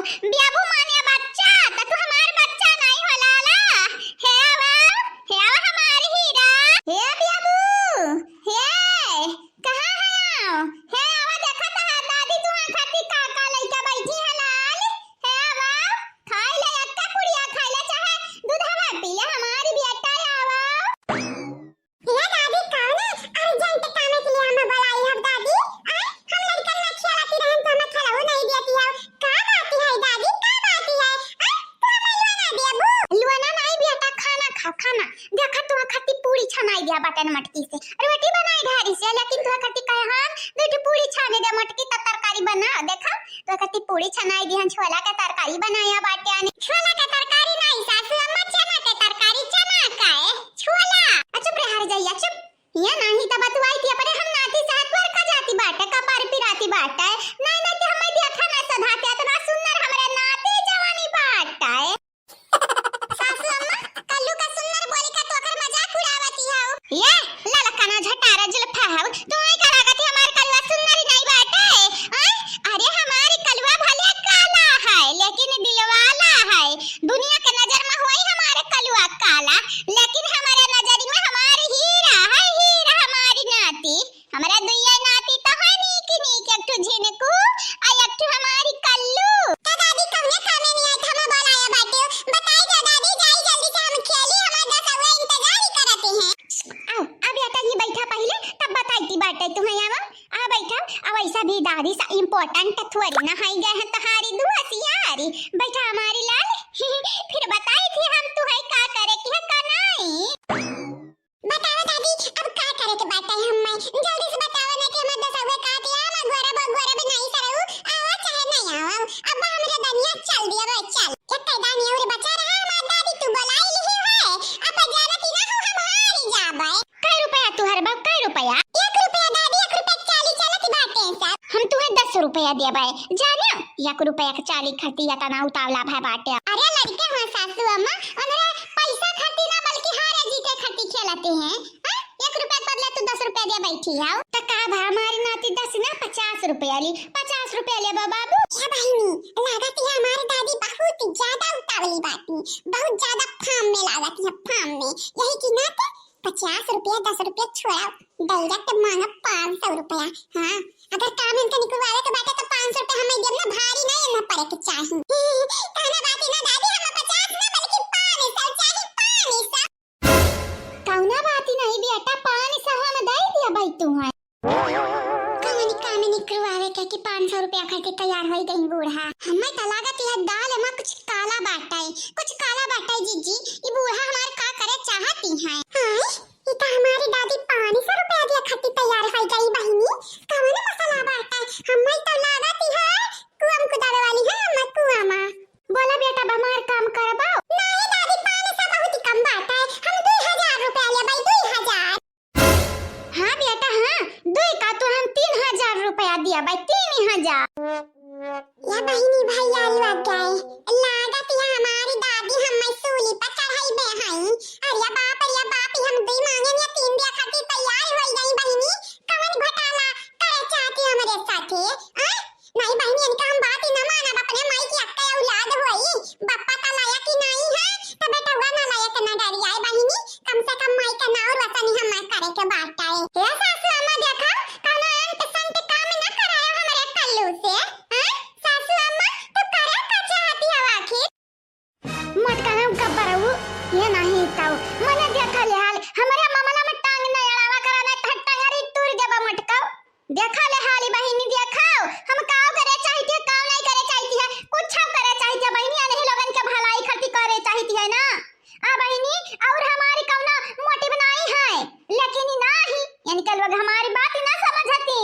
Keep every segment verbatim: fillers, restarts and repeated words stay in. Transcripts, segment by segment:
बेबू माने बच्चा, त तू हमार बच्चा नहीं हो लाला। हे आवा, हे आवा हमार हीरा। हे बेबू, हे, कहाँ है आओ? हे आवा, देखा तहार दादी तुहार खातिर का का लइका बैठी है लाल। हे आवा, खाई ले, एक्का पुड़िया खाई ले, चाहे दूधवा पी ले, हमारी बेटा आवा। या दादी, कौने urgent कामे के लिए हमें बुलाई है दादी? आय, हम लड़कन में खेलती रहन तो हमें खेलहु नहीं देती है। का बात है दादी, का बात है? आय, तू हमें लोना देबू? लोना नहीं बेटा, खाना खा, खाना। देखा तू खाती पूरी छनाई दिया बाटन मटकी से, रोटी बनाई घारी से, लेकिन तू खाती कहे हम दो ठो पूरी छाने दे मटकी त तरकारी बना। देखा तू खाती पूरी छनाई दिहन, छोला के तरकारी बनाया बाटे। आने छोला के तरकारी नहीं सासू अम्मा, चना के तरकारी, चना का है। छोला। आ, चुप रे हर जइया, चुप। ये नाही त बतुआई थी अपने हम नाती से हाथ पर का जाती बाटे, कपार पिराती बाटे। नहीं, नहीं, ते हमें देखा ना सधाते, इतना सुंदर हमरे नाती जवानी बाटे। सासू अम्मा, कल्लू का सुंदर बोली का तो ओकर मजाक उड़ावती हौ। ये ललकना झटारा जुल्फा हौ, तू ही कहा कि हमार कलुआ सुंदर नहीं बाटे, आय? अरे हमार कलुआ भले काला है, लेकिन दिलवाला है। दुनिया के नजर में होई हमार कलुआ काला, लेकिन हमारे नजर में हमार हीरा है, हीरा हमारी नाती। हमरा दुइया नाती त है नीक नीक, एक ठो झिनकू आ एक ठो हमारी कल्लू। त दादी कौने कामे नहीं आई, हम बोलाया बाटे। बताई दो दादी, जाई जल्दी से हम खेली, हमार दसौआ इंतजार ही करते हैं। आओ, अब बेटा ये बैठा पहिले, तब बताई थी बाटे तुम्हें। आवा, आ बैठा। अब ऐसा भी दादी सा important थोड़ी ना है गए हैं तहारी दुआ सियारी। बैठा हमारी लाल, फिर बताई थी हम तुम्हें का करे की है का नहीं। बताओ दादी, अब का करे के बाटे हम्मे? जल्दी से बताओ ना कि हमार दसौआ का दिया, हम अगोरब, अगोरब नहीं सरऊ, आवा चाहे नहीं आवा। अब हमरे दनिया चल दिया बे, चल। एक दानी और बचा रहा, हमार दादी तू बुलाई लिही है, अब जानती ना हो हम हार जाबे। कै रुपया तुहर बा, कै रुपया? एक रुपया दादी, एक रुपया चाली चलत बाटे सब। हम तुहे दस रुपया देबे, जाने? एक रुपया के चाली खाती इतना उतावला भय बाटे। अरे लड़के हुआ सासू अम्मा, उन्हें पैसा खाती ना बल्कि हारे जीते खाती खेलते हैं। हाँ? एक रुपया के बदले तू दस रुपया दे बैठी है। त का भा हमारी नाती दस ना पचास रुपया ली, पचास रुपया लेबा बाबू। ए बहिनी, लागत है हमारी दादी बहुत ज्यादा उतावली बाटी, बहुत ज्यादा फार्म में लागत है, फार्म में। यही की नाते पचास रुपया, दस रुपया छोड़ा, direct मांगा पाँच सौ रुपया। हाँ, अगर काम इनका निकलवावे के बाटे तो पाँच सौ रुपया हमें देब ना, भारी ना ना पड़े के चाही। कहना बात ही ना दादी, हम पचास ना बल्कि पाँच सौ चाही, पाँच सौ। कौना बात ही नहीं बेटा, पाँच सौ हम दे दिया भाई तू है। कौन काम निकलवावे के कि पाँच सौ रुपया खातिर तैयार होई गई बूढ़ा। हमें तो लागत यह दाल में कुछ काला बाटे, कुछ काला बाटे जीजी। ई बूढ़ा हमार का करे चाहती है? हाँ? ई त हमारी दादी पाँच सौ रुपया दिया खातिर तैयार होई गई बहिनी। कवन मसाला बाटे? हमें तो लागत है कुआं कुदावे वाली है, हम कुआं माँ। बोला बेटा, अब हमार काम करबो? नहीं दादी, पाँच सौ बहुत कम बाटे, हम दो हजार रुपया लेबै, दो हजार। हाँ बेटा, हाँ, दुई का तो हम तीन हजार रुपया दिया भाई, तीन हजार। या बहिनी, भैया लग गए। लागत या हमारी दादी हमें सूली पर चढ़ाई बे हई। अरे बाप, अरे बाप, हम दुई मांगे या तीन दिया खातिर तैयार हो गई बहिनी। कवन घोटाला करे चाहती हमरे साथे? आ? नहीं बहिनी, इनका हम बात ही ना मानब, अपने माई की अक्का औलाद होई। बप्पा का लायक ही नहीं है, तो बेटवा ना लायक ना डरी आए बहिनी। कम से कम माई का नाव रोशन ही हमें करे के बाटे। हे सासू अम्मा, देखा, कौनो अंट संट काम ना कराया हमरे कल्लू से। हैं? सासू अम्मा, तो करे का चाहती हो आखिर? मटका ना गब्बरऊ, ये नहीं ताऊ। मने देखा ले हाल, हमरे मामला में टांग न अड़ावा करा, नहीं तो टंगरी तूर देबा मटकाऊ। देखा ले हाली बहिनी, देखाओ, हम काव करे चाहती है, काव नहीं करे चाहती है, कुछ करे चाहती है बहिनी, अनही लोगन के भलाई खातिर करे चाहती है ना। आ बहिनी, और हमारी कौनो motive नहीं है, लेकिन ई नाही, इनके लोग हमारी बात ही ना समझती।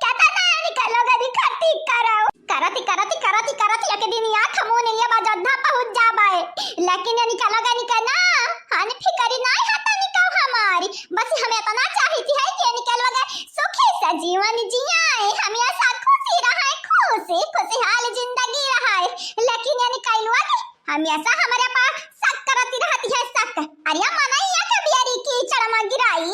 कहता ना इनके लोग अभी खती करो। करती, करती, करती, करती, एक दिन या खमोने ये बजद्धा पहुँच जाबे। लेकिन इनके लोग इनके ना, हानि फिकरी नहीं है तनिको हमारी। बस हम इतना चाहती है कि इनके लोग सुखी से जीवन जिए, हमेशा खुशी रहे, खुशी, खुशहाल जिंदगी रहे। लेकिन इनके लोग हमेशा हमारे पर शक करती रहती है, शक। अरे मनई या के बियरी कीचड़ में गिराई,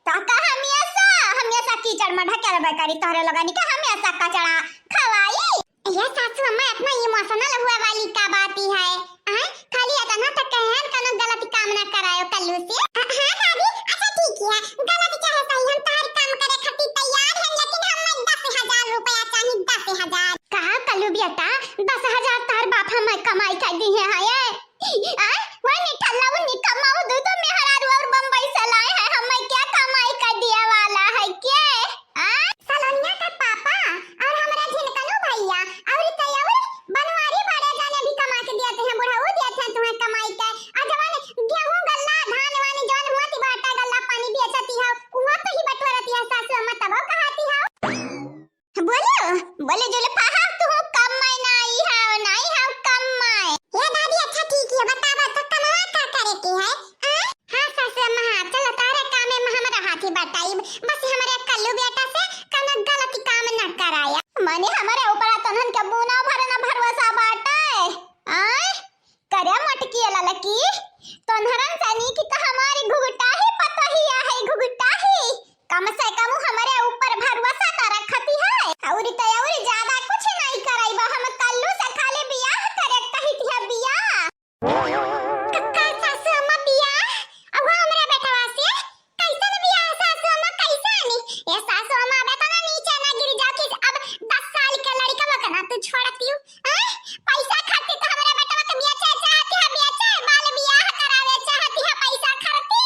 तो का हमेशा, हमेशा कीचड़ में ढकेलबे करी तोहरे लोगनी के, हमेशा कचड़ा खवाई। ये सासू अम्मा, इतना ईमान पर्सनल हुए वाली का बात ही है। आय, खाली इतना तक कहे हैं, कोनो गलत काम ना करायो कल्लू से। हाँ, हाँ दादी, अच्छा ठीक है, गलत चाहे सही, हम तोहार काम करे खातिर तैयार हैं, लेकिन हमें दस हजार रुपया चाहिए, दस हजार। कहा कल्लू बेटा, दस हजार तोहार बाप हमें कमाई कर दी है, हाँ ये? आय, वही निठल्ला, वो निकम्मा, वो दू दू मेहरारू और बम्बई से लाए हैं, हमें क्या कमाई कर दिया वाला है, क्या? आय? सलोनिया का पापा और हमरा झिनकनू भैया और तो और बनवारी बड़े जाने भी कमा के दिया थे, बुढ़ऊ दिया थे तुम्हें कमाई के। आ जवान गेहूं गल्ला, धान वान जौन हुआ ती बाटा गल्ला पानी बेचती हो, उहाँ तो ही बटोरती है सासू अम्मा तबो कहाती हो। बोलो, बोलो जुल्फा, हाँ, तू कम मैं नहीं है, नहीं है कम मैं। ये दादी, अच्छा ठीक है, बतावा तो कमवा का करे के है? हाँ? हाँ सासू अम्मा, हाँ, चलो तारे कामे में हमरा हाथी बटाई, बस हमरे कल्लू बेटा से कौनो गलत काम न कराया। मने हमरे ऊपर तोहन के बूना भर न भरोसा बाटे। आय? करे मटकी ललकी, तोहरन सनी की तो हमारी घुघटा ही पतोहिया है, घुघटा ही। कम से कम हमरे ऊपर भरोसा तो रखती है। और तो और ज्यादा कुछ नहीं करइबा, हम कल्लू से खाली बियाह करे कहित है, बियाह। क-, का सासू अम्मा बियाह? अब हमरे बेटवा से कैसन बियाह सासू अम्मा, कैसन? ए सासू अम्मा, अब इतना नीचे ना गिर जाओ कि अब दस साल के लड़का बकना तू छोड़ती हो, हैं? पैसा खातिर तो हमरे बेटवा के बेचे चाहती है, बेचे, बाल बियाह करावे चाहती है पैसा खातिर।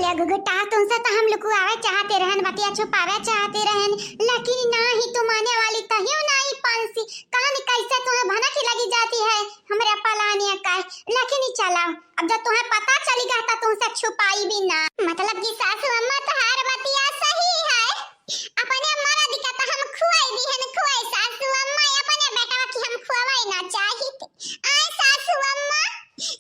ले घुघुटा, तुमसे तो हम लुकुआवे चाहते रहन, बतिया छुपावे चाहते रहन, लेकिन ना ही तू माने वाली तहियो ना ही पांसी। कान कैसे तुम्हें भनक लगी जाती है हमरे पलानिया का। लेकिन चलाओ, अब जब तुम्हें पता चली गया तो तुमसे छुपाई भी ना। मतलब कि सासू अम्मा तोहार बतिया सही है, अपने मरद का तो हम खुआई दी है, खुआई सासू अम्मा, अपने बेटवा की हम खुआई ना चाहित। आय सासू अम्मा,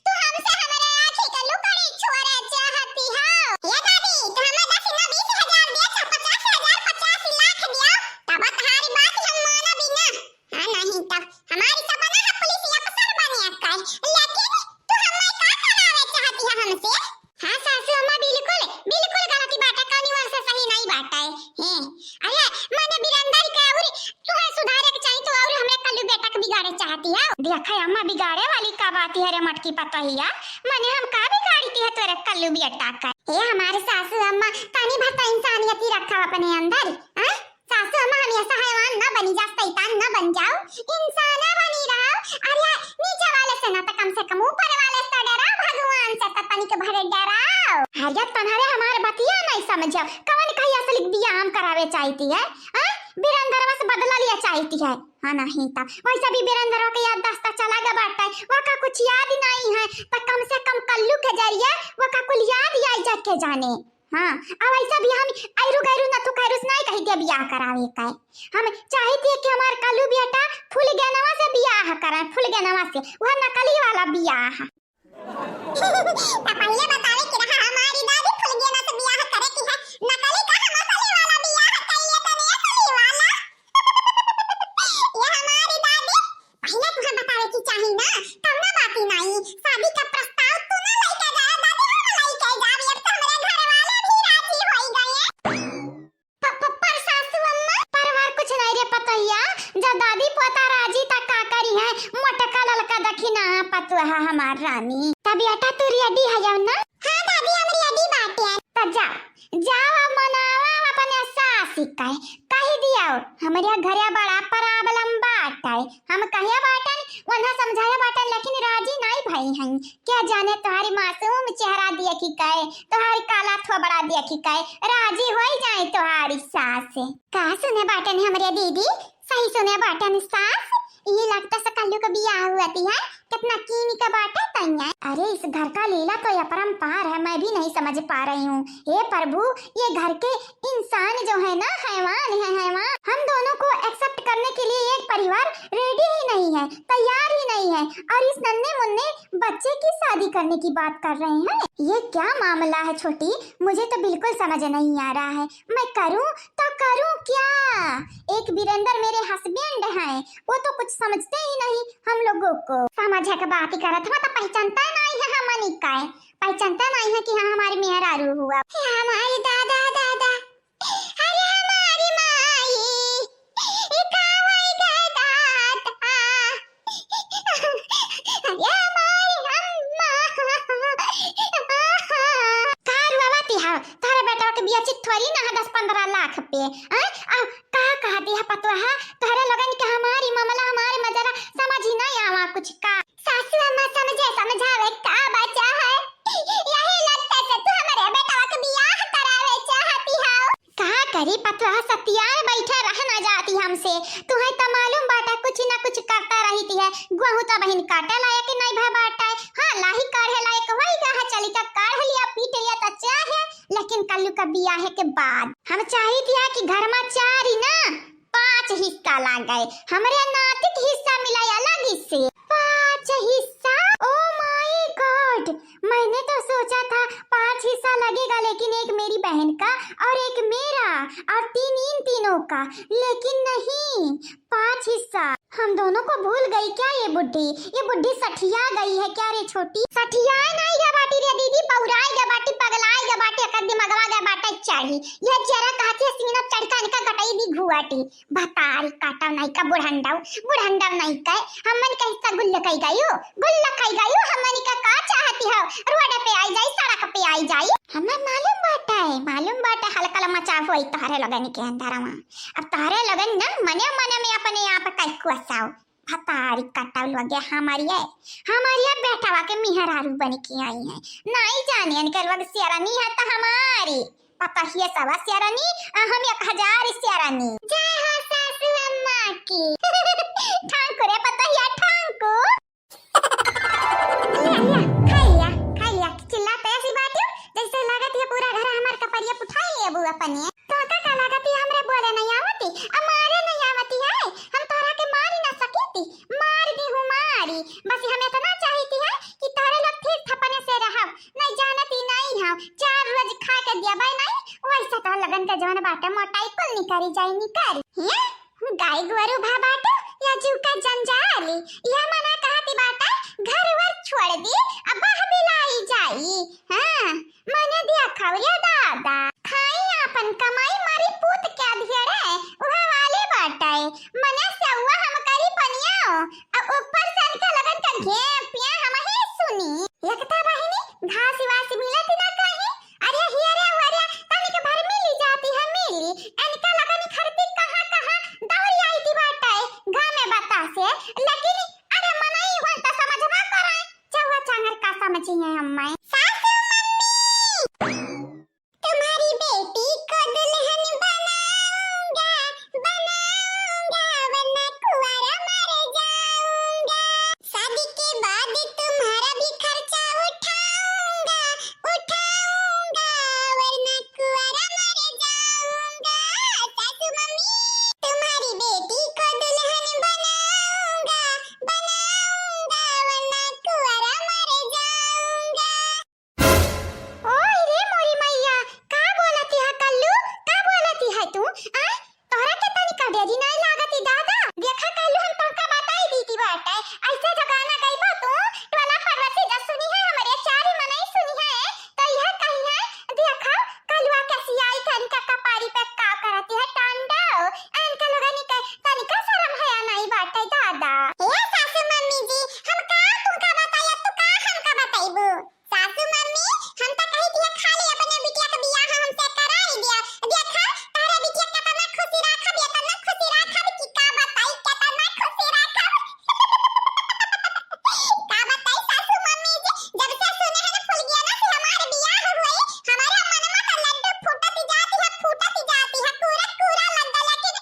तू हमसे हमरे आँखी के लुकड़ी छोड़े चाहती हो। ये दादी, तू हमें दस ना बीस हजार दिया, चाहे पचास हजार, पचास लाख दिया, तब तोहारी बात हम मानब ही ना। हाँ, नहीं तब हमारी सपना है पुलिस अफसर बने का, लेकिन तू हमें का करावे चाहती है हमसे? हाँ सासू अम्मा, बिल्कुल, बिल्कुल गलती बाटे, कौनी ओर से सही नहीं बाटे। हैं, अरे, मने बिरंदर के और तुहे सुधारे के चाही, तो और हमरे कल्लू बेटा के बिगाड़े चाहती है। देखे अम्मा, बिगाड़े वाली का बात है रे मटकी पतोहिया, मने हम का बिगाड़ती है तोरे कल्लू बेटा का? हे हमारे सासू अम्मा, तनी भर तो इंसानियत ही रखा अपने अंदर, हाँ? सासू अम्मा, हमेशा हैवान ना बनी जा, शैतान ना बन जाओ, इंसाना बनी रहो। अरे नीचे वाले से ना तो कम से कम ऊपर वाले से तो डराओ, भगवान से तो तनिक भर डराओ। अरे तनहरे हमार बतिया नहीं समझो, कवन कही असली बियाह हम करावे चाहती है, हाँ? बिरंदरवा से बदला लिया चाहती है, हाँ नहीं तब वैसे भी बिरंदरवा के याददाश्त चला गया बाटे, वका कुछ याद ही नहीं है, तो कम से कम कल्लू के जरिए वका कुल याद आई जाके जाने। हाँ, अब ऐसा भी हम ऐरू गैरू नथु खैरू से नहीं कही के बियाह करावे का। हम चाहती है कि हमार कल्लू बेटा फुलगेनवा से बियाह कराए, फुलगेनवा से, वह नकली वाला बियाह। तो पहले बतावे कि रहा हमारी दादी फुलगेना से बियाह करे की है, नकली का हम असली वाला बियाह कर लिए तने असली वाला। ये हमारी दादी पहले तुहे बतावे की चाही ना, कौनो बात ही नहीं। शादी का प्रस्ताव तू ना लेके जाए, दादी हम लेके जाए, अब तो हमरे घर वाले भी राजी होई गए। प-, प-, पर सासू अम्मा, परवार कुछ नहीं रे पतोहिया, जब दादी पोता राजी ता का करी है, मोटका ललका दखिना पतोहा हमार रानी। तब बेटा तू ready है ना? हाँ दादी, हम ready बाटे। त जा, जाओ अब मनावा अपने सास के, कह दियो, हमरे घरे बड़ा problem बाटे। हम कहे बाटन, उन्हें समझाए बाटन, लेकिन राजी नहीं भई हैं। क्या जाने तोहारी मासूम चेहरा देखी के, तोहारी काला थोबड़ा देखी के, राजी होई जाए तोहारी सास। का सुने बाटन हमरे दीदी, सही सुने बाटन सास, ये लगता से कल्लू का बियाह हुआ ती है, कितना कीमी का बाटे तैया। अरे इस घर का लीला तो अपरंपार है, मैं भी नहीं समझ पा रही हूँ। हे प्रभु, ये घर के इंसान जो है ना, हैवान है, हैवान। हम दोनों को accept करने के लिए एक परिवार ready ही नहीं है, तैयार ही नहीं है, और इस नन्हे मुन्ने बच्चे की शादी करने की बात कर रहे हैं। ये क्या मामला है छोटी, मुझे तो बिल्कुल समझ नहीं आ रहा है। मैं करूँ तो करूँ क्या? एक बिरेंदर मेरे husband हैं, वो तो कुछ समझते ही नहीं हम लोगों को। समझे के बात ही करत हो तो पहचानता नहीं है हमनी का, पहचानता नहीं है कि हाँ हमारी मेहरारू हुआ। हे हमारी दादा दादा, अरे हमारी माई, ई का होई गए दादा? पे। आ, आ, का कहती है पतोहा? तोहरे लोगन के हमारी मामला, हमारे मजरा समझ ही नहीं आवा कुछ का। सासू अम्मा समझे समझावे का बचा है? यही लगता से तू हमारे बेटवा के बियाह करावे चाहती हो। का करी पतोहा, सतियाए बैठा रह ना जाती हमसे। तुहे तो मालूम बाटा कुछ ना कुछ करता रहती है। गोहूँ तो बहिन काटे लायक नहीं भा बाटा है। हाँ, लाही काढ़े लायक होई गा है, चली का काढ़ लिया, पीट लिया तो चाहे, लेकिन कल्लू का बियाह के बाद हम चाहित है कि घर में चार ही ना, पाँच हिस्सा लागे। हमरे नाती के हिस्सा मिला अलग से। पाँच हिस्सा? Oh my God, मैंने तो सोचा था पाँच हिस्सा लगेगा, लेकिन एक मेरी बहन का और एक मेरा और तीन इन तीनों का, लेकिन नहीं, पाँच हिस्सा। हम दोनों को भूल गई क्या ये बुढ़ी? ये बुढ़ी सठिया गई है क्या रे छोटी? सठियाए नहीं गा बाटी रे दीदी, बौराए गा बाटी, पगलाए गा बाटी, एकर दिमगवा गा बाटे चढ़ी। यह जरा कहती है सीना चढ़ का इनका गटई दी घुआटी। भतारी काटव नहीं का बुढ़ंडव, बुढ़ंडव नहीं का, हमन का हिस्सा गुल्ल कई गयो, गुल्ल कई गयो, हमन का का चाहती हो? रोड पे आई जाई, सड़क पे आई जाई। हमें मालूम बाटे, मालूम बाटे हलकल मचा होई तोहरे लोगन के अंदर में। अब तोहरे लोगन न मने मने में अपने आप कई कुआसाओ। भतारी काटव लोगे हमारी है, हमारी है बेटवा के मिहरारू बन के आई है। नहीं जाने इनके लोग सियारानी है तो हमारी पता ही है सवा सियारानी, आ हम एक हजार सियारानी। जय हो सासू अम्मा की। ठाकुर है पता ही है ठाकुर। लिया, लिया, खाई लिया, खाई लिया। चिल्लात ऐसी बात है, जैसे लागत है पूरा घर हमार कपड़िया उठाई लेबू अपने। तो का, का लागत है हमरे बोले नहीं आवती, आ मारे नहीं आवती है? हम तोहरा के मारी ना सकीती, मार दी हूँ मारी। बस हम इतना चाहती है कि तोहरे लोग फिर थपने से रहब, नहीं जानती नहीं हो, चार रोज खा के दिया भाई नहीं, वैसे तो लगन के जवन बाटे मोटाई कुल निकरी जाई निकरी। ये गाय गोरू भा बाटे या जू का जंजाल, यह मना कहती बाटे घर वर छोड़ दी, अब बह बिलाई जाई। हाँ, मने दिया खवरिया दादा, खाई आपन कमाई मारी पूत के अधेरे, उहे वाली बाटे। मने सेवा हम करी पनियाओ, अब ऊपर से इनके लगन का घेपिया हम ही सुनी। एकता बहिनी, घास वास मिलत ना कहीं, अरे हियरे वरे तनिक भर मिली जाती है मिली, इनका लगन खरती कहाँ कहाँ दौड़ी आई थी बाटे, घामे बतासे, लेकिन अरे मनई हुआ तो समझ ना करे। चौवा चांगर का समझी है अम्मा। सासू मम्मी, तुम्हारी बेटी को दुल्हन बनाऊंगा, बनाऊंगा, वरना कुंवारा मर जाऊंगा। शादी के बाद तुम्हारा भी खर्चा उठाऊंगा, उठाऊंगा, वरना कुंवारा मर जाऊंगा। सासू मम्मी, तुम्हारी बेटी को दुल्हन बनाऊंगा, बनाऊंगा, वरना कुंवारा मर जाऊंगा। ओए रे मोरी मैया, का बोलती है कल्लू, का बोलती है तू? आय, तोहरा के तनी कडेरी नहीं लागती दादा। देखा कल्लू, हम तोहका बताई दीती बाटे, ऐसे जो गाना गईबो तू, टोला पड़ोसी जब सुनी है, हमरे चारी मनई सुनी है, तो यह कही है, देखा कलुआ कैसी आई, तनिका कपारी पे का करती है टांडो, इनका लोगन के तनिका शर्म है या नहीं बाटे दादा। ए सासू मम्मी जी, हम का तुमका बताई, अब तू का हमका बताईबू? सासू मम्मी, हम तो कही दिया खाली अपने बिटिया के बियाह हमसे कराई दिया। देखा, तारे बिटिया केतना खुशी राखब, एतना खुशी राखब कि का बताई, केतना खुशी राखब। का बताई सासू मम्मी जी, जब से सुने हैं ना फुलगिया ना से हमार बियाह हुई, हमारे मन में तो लड्डू फूटत जाती है, फूटत जाती है, पूरा पूरा लड्डू, लेकिन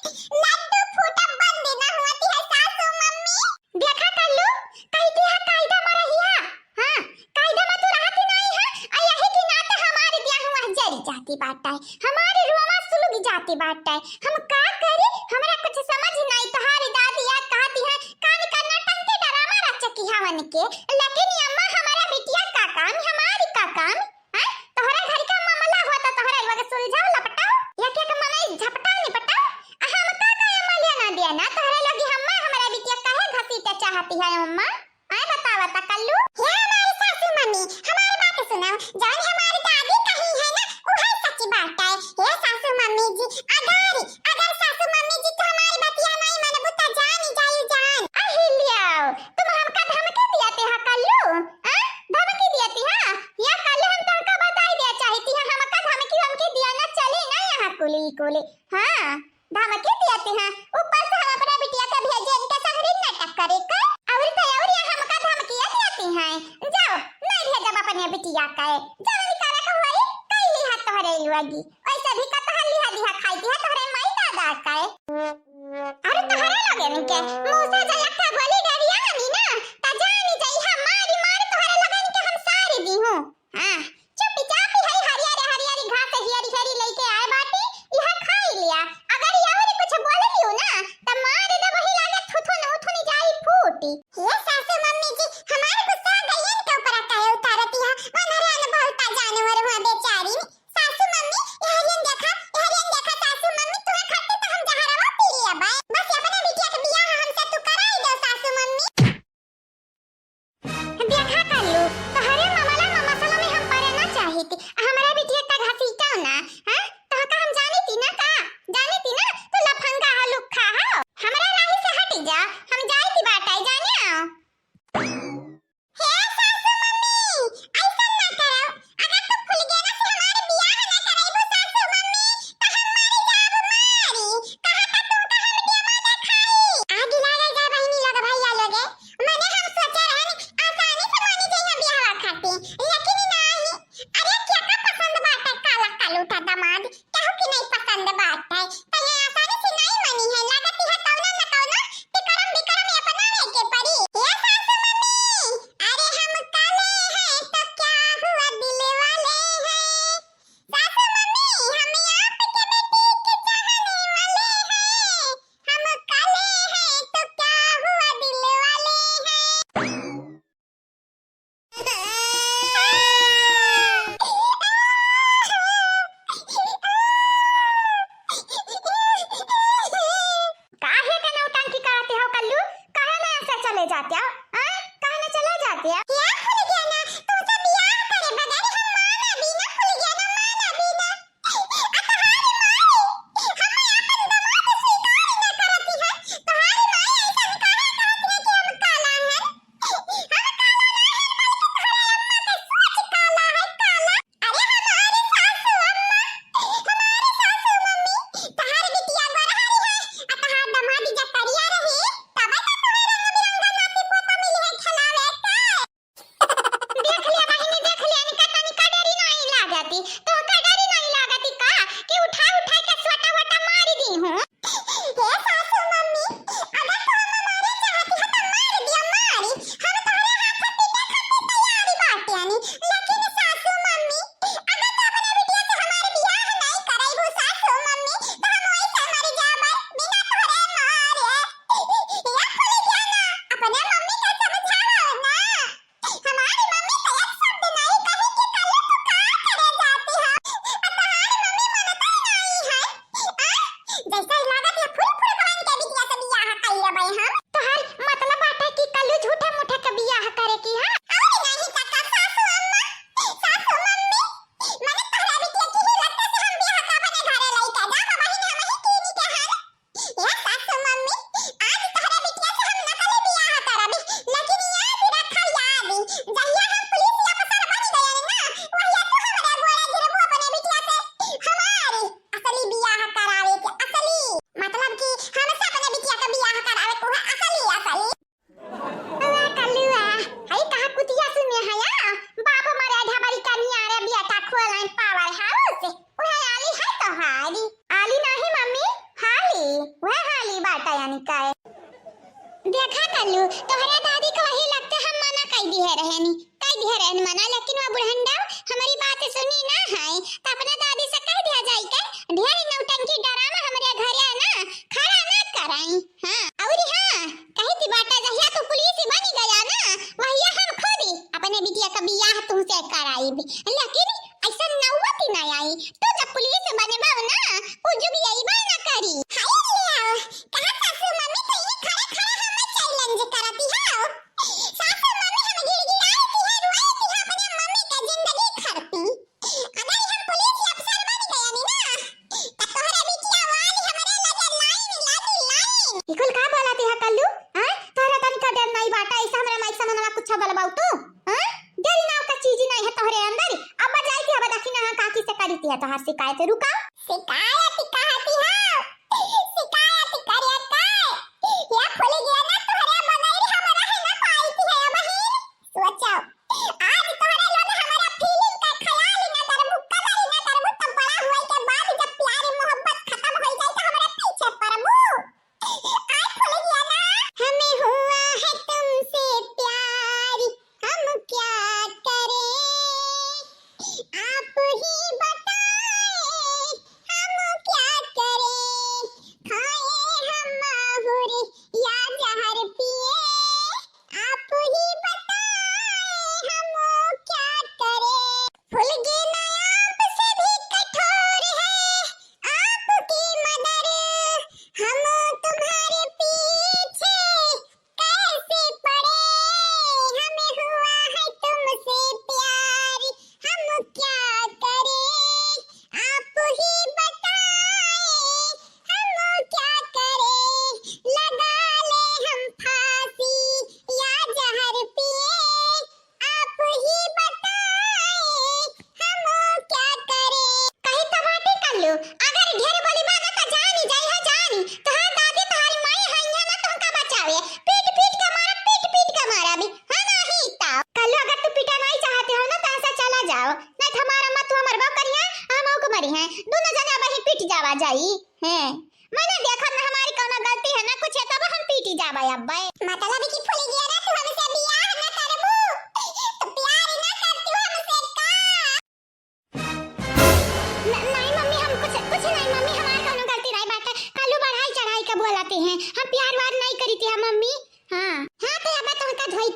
लड्डू फूटब बंद ना होती है सासू मम्मी। देखा कल्लू, कहती है कायदा में रहिया। हाँ, कायदा में तू रहती नहीं है, आ यही के नाते हमारे ब्याह हुआ जरी जाती बाटे, हमारे रोमा सुलग जाती बाटे। हम का करी, हमरा कुछ समझ नहीं। तोहारी दादी या कहती है, कान का नटंकी डरामा रचकी हवन के, लेकिन ये अम्मा हमारा बिटिया का काम, हमारी का काम? हैं? तोहरा घर का मामला हुआ तो तोहरा लोग सुलझाओ लपटाओ, एक एक मनई झपटाओ निपटाओ। आ हम का का अम्मा लेना देना, तोहरा लोग हम्मा हमारा बिटिया काहे घसीटे चाहती है अम्मा? आय बतावा ता कल्लू। हे हमारी सासू मम्मी, हमारी बात सुनो, जौन हमारी दादी कही है ना, उहे सच बात है। हे सासू मम्मी जी, अगर, अगर सासू मम्मी जी तो हमारी बतिया नहीं मनबू तो जान ही जाई जान। अहिल्या, तुम हमका धमकी दियाते हा कल्लू? आ? धमकी दियाती हा? या कल्लू हम तुमका बताई दिया चाहती है, हमका धमकी वमकी दिया ना चली ना यहाँ कुली कुली। हाँ, धमकी दियाती हैं, ऊपर से हम अपने बिटिया के भेजे इनके संग नाटक करे के। और तो और ये हमका धमकियाँ दियाती हैं, जाओ, नहीं भेजब अपने बिटिया के। जवन करे के होई, कई लिहा तोहरे लोगी। वैसे भी कतहा लिहा लिहा खाई दिहा तोहरे माई दादा के। अरे तोहरे लोगन के मुँह से जलक का गोली डरिया आनी ना, त जानी जइहा मारी मार तोहरे लोगन के हम सारी दीहूँ। हाँ, चुपचाप ही हई हरियर हरियर घास हेरी हेरी लेके आए बाटी, इहा खाई लिया। अगर ये और कुछ बोल लियो ना, त मार दे वही लागे थुथुन उथुन जाई फूटी। ये सासू मम्मी जी, हमार गुस्सा गइयन के ऊपर काहे उतारती है? वनरे अनबहुता जानवर हुआ बेचारी। सासू मम्मी, एहरियन देखा, एहरियन देखा, सासू मम्मी, तुहे खातिर त हम जहरवा पी लिया बा। बस अपने बिटिया के बियाह हमसे तू कराई दो, सासू मम्मी। देखा कल्लू, तोहरे मामला में मसला में हम पड़े ना चाहित। हमरा बिटिया का घसीटाओ ना, हाँ? तोहका हम जानी थी ना का? जानी थी ना? तू लफंगा हो, लुक्खा हो। हमरा राही से हटी जा, हम जाई थी बाटाई, जाने आओ। हे सासू मम्मी, ऐसन ना करो। अगर तू फुलगेना से हमार बियाह ना करैबू सासू मम्मी, त हम मरी जाब मारी। कहा था तुमका हम डेमा देखाई। आगी लागल जा बहिनी लोग, भैया लोगे। मने हम सोचे रहन आसानी से मानी जइहा बियाह खातिर, लेकिन नाही। अरे केका पसंद बाटे काला कलूटा दामाद? केहू के नहीं पसंद बाटे। तने आसानी से नहीं मनी है, लागत है कौनो न कौनो तिकड़म बिकड़म अपनावे के पड़ी। ए सासू मम्मी, अरे हम काले हैं तो क्या हुआ, दिल वाले हैं। सासू मम्मी, हम आपके बेटी के चाहने वाले हैं। हम काले हैं तो क्या हुआ, दिल वाले हैं। काहे के नौटंकी करते हो कल्लू? काहे ना ऐसे चले जाते हो? हाँ? काहे ना चले जाते हो? या फुलगेना, तुमसे बियाह करे बगैर हम माना बिना, फुलगेना माना बिना। आ तोहारी माई, हम आपन दामाद स्वीकार ना करती है। तोहारी माई ऐसन काहे कहत है कि हम काला है? हम काला ना है, बल्कि तोहरे अम्मा के सोच काला है, काला। अरे हमारी सासू अम्मा, हमारी सासू मम्मी, तोहार बिटिया गोरहरी है, आ तोहार दामाद जब करिया रही, तबे तो तोहरे रंग बिरंगा नाती पोता मिली है खेलावे के। देख लिया बहिनी, देख लिया, इनका तनिका डरी नहीं लागती, तोहका डरी नहीं लागती का कि उठा उठा के सोटा वोटा मार दी हूँ? हे सासू मम्मी, अगर तू हमें मारे चाहती है तो मार दिया, मारी, हम तोहरे हाथ से पीटे खातिर तैयारी बाटे आनी, लेकिन सासू मम्मी, अगर तू अपने बिटिया से हमारे बियाह नहीं कराईबू सासू मम्मी, तो हम वैसे मर जाबे बिना तोहरे मारे। या फुलगेना, अपने मम्मी के समझाओ ना। हमारी मम्मी तो एक शब्द नहीं कही कि कल्लू तू का करे जाती है। अब तोहारी मम्मी मनते नहीं है। आ? जैसे लागत है फुल फुल बहन के बिटिया से बियाह कर लेबै हम। तोहार मतलब बाटे कि कल्लू झूठे मूठे के बियाह करे की है? और नहीं तो का सासू अम्मा, सासू मम्मी, मने तोहरा बिटिया की ही लगता से हम बियाह का अपने घरे लइका जा, बहिन हम ही कीनी के हन। ए सासू मम्मी, आज तोहरे बिटिया से हम नकली बियाह करब, लेकिन याद रखा याद, जहिया हम पुलिस अफसर बन गए ना, वहिया तू हमरे गोड़े गिरबू अपने बिटिया से हमारी असली बियाह करावे के, असली। मतलब कि हमसे अपने बिटिया का बियाह करावे के है असली, असली। वाह कलुआ, हई कहाँ कुतिया सुने हया? बाप मरे ढबरी कनिया रे बिया का खोलन पावर हाउस। उहे आली है तोहारी। आली नाही मम्मी, हाली। उहे हाली बाटा यानी काय। देखा कल्लू, तोहरे दादी के वही लगते हम मना कई दिहे रहेनी। कई दिहे रहेनी मना, लेकिन वो बुढ़ंडा हमारी बात सुनी ना है। तो अपने दादी से कह दिया जाई के ढेर नौटंकी ड्रामा हमरे घरे ना खड़ा ना कराई। हाँ, और हाँ, कही थी बाटा जहिया तू पुलिस बन गया ना, वहिया हम खुद ही अपने बिटिया का बियाह तुमसे कराई। लेकिन ऐसा नौबत ही ना आई। तू जब पुलिस बनबा ना, उ जुग अइबा ना करी। हाय रे, कहा सासू मम्मी तो ये खड़े खड़े हमें चैलेंज करती है। सासू मम्मी हम गिड़गिड़ाई थी है, रोई थी है, अपने मम्मी के जिंदगी खरती। अगर हम पुलिस अफसर बन गए नी ना, त तोहरे बिटिया वाली हमरे लगे लाइन लागी लाइन। ई कुल का बोलत है कल्लू? हाँ? तोहरा तनिका डर नाई बाटा, ऐसा हमरा माई समनवा कुछ बोलबाऊ तू? हाँ? डरी नाव का चीज नहीं है तोहरे अंदर। अब जाई थी, अब देखी ना काकी से करी थी है तोहार शिकायत। रुका। शिकायत कहती है?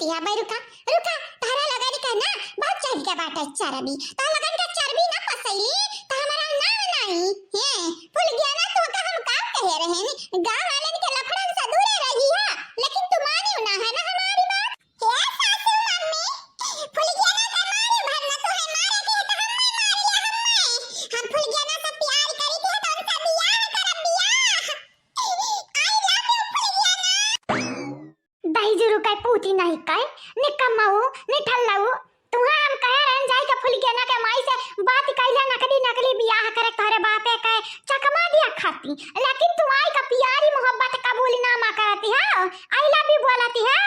तिहा भाई रुका, रुका, तहरा लगन के ना बहुत चढ़ के बाटे चर्बी। तहरा लगन के चर्बी ना पसैली, त हमरा नाम नाई। हे, फुलगेना तोहका हम का कहे रहे नी? गाँव वालन के लफड़न से दूरे रही है, लेकिन तू मानियो ना है ना हमारी बात। हे सासू मम्मी, फुलगेना के मारे भर ना तोहे मारे के त हम्मे मारिया हम्मे। हम फुलगेना से प्यार करी थी तो उनसे बियाह करब बियाह। I love you फुलगेना। दही जुरु कइ पूती नहीं कइ, निकम्माऊ, निठल्लाऊ। तुहा हम कहे रहन जाई के फुलगेना के माई से बात कइला नकली नकली बियाह करे तोहरे बापे के चकमा दिया खाती। लेकिन तू आई का प्यारी मोहब्बत कबूल ना मा करती हो, I love you बोलती हो।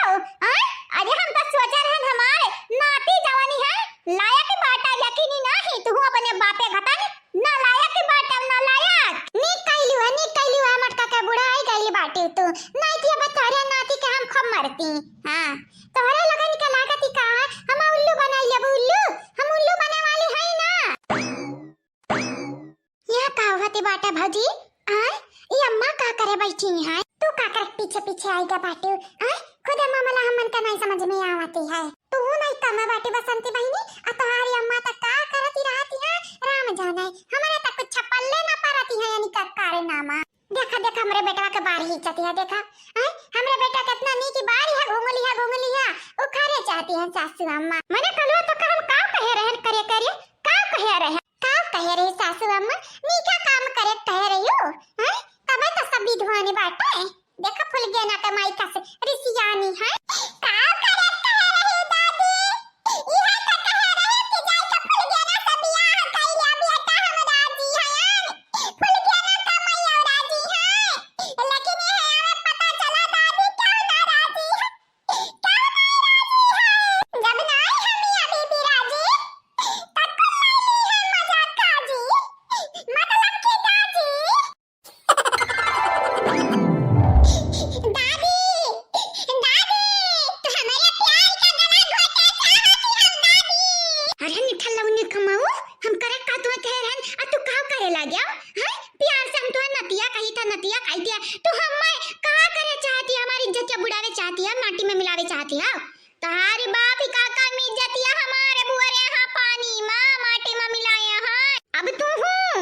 हाँ? अरे हम तो सोचे रहन हमारे नाती जवानी है, लायक बाटा लेकिन नहीं, तू अपने बापे घटन नालायक बाटे, नालायक। नीक कइलू है, नीक कइलू है, मटका के बुढ़ाई गइल बाटे तू। नहीं तो अब तोहरे नाती के हम खूब मरती। हाँ, तोहरे लगन के लागत ही का है? हम उल्लू बनाई लेबू उल्लू? हम उल्लू बने वाली हई ना। यह का होती बाटे भौजी? आय, ई अम्मा का करे बैठी हैं? तू का करे पीछे पीछे आई गा बाटे? आय, खुद अम्मा मला हमन का नहीं समझ में आवती है। तू नहीं कम बाटे बसंती बहिनी, आ तोहारी अम्मा त का करती रहती है, राम जाने। हमारे त कुछ पल्ले ना परती है, यानी का कारनामा। देखा, देखा, हमरे बेटवा के बारी इज्जत है, देखा। हैं? हमरे बेटा कितना नीक बारी है, घूंघली है, घूंघली है। उखारे चाहती है सासू अम्मा। मने कलुआ तो का हम का कहे रहन करे करे? का कहे रहे? का कहे रहे सासू अम्मा? नीका काम करे कहे रही हो? हैं? तबे तो सब विधवानी बाटे। देखा फुलगेना के माई का से रिसियानी है। का करे कहे रही दादी? इहे तो कहे रही कि जाई के फुलगेना से बियाह कइला बेटा हम राजी हयन। फुलगेना का माई राजी है। लेकिन ये हमें पता चला दादी क्यों ना राजी है? क्यों ना राजी है? जब नाई हमी अभी भी राजी, तब कुल लइली है मजाक काजी। मतलब कि दादी। दादी, दादी, तू हमारे प्यार का गला घोटे चाहती हो दादी। अरे निठल्लाऊ निकम्माऊ, हम करे का तुम्हें कहे रहन, आ तू का करे लाग्या? हैं? प्यार से हम तुम्हें नतिया कही था, नतिया कही दिया। तू हमें का करे चाहती है? हमारी इज्जत क्या बुढ़ावे चाहती है, माटी में मिलावे चाहती है? तहारी बाप ही का काम इज्जतिया हमारे बुअरे यहाँ पानी मा माटी मा मिलाए हैं। अब तू हूँ,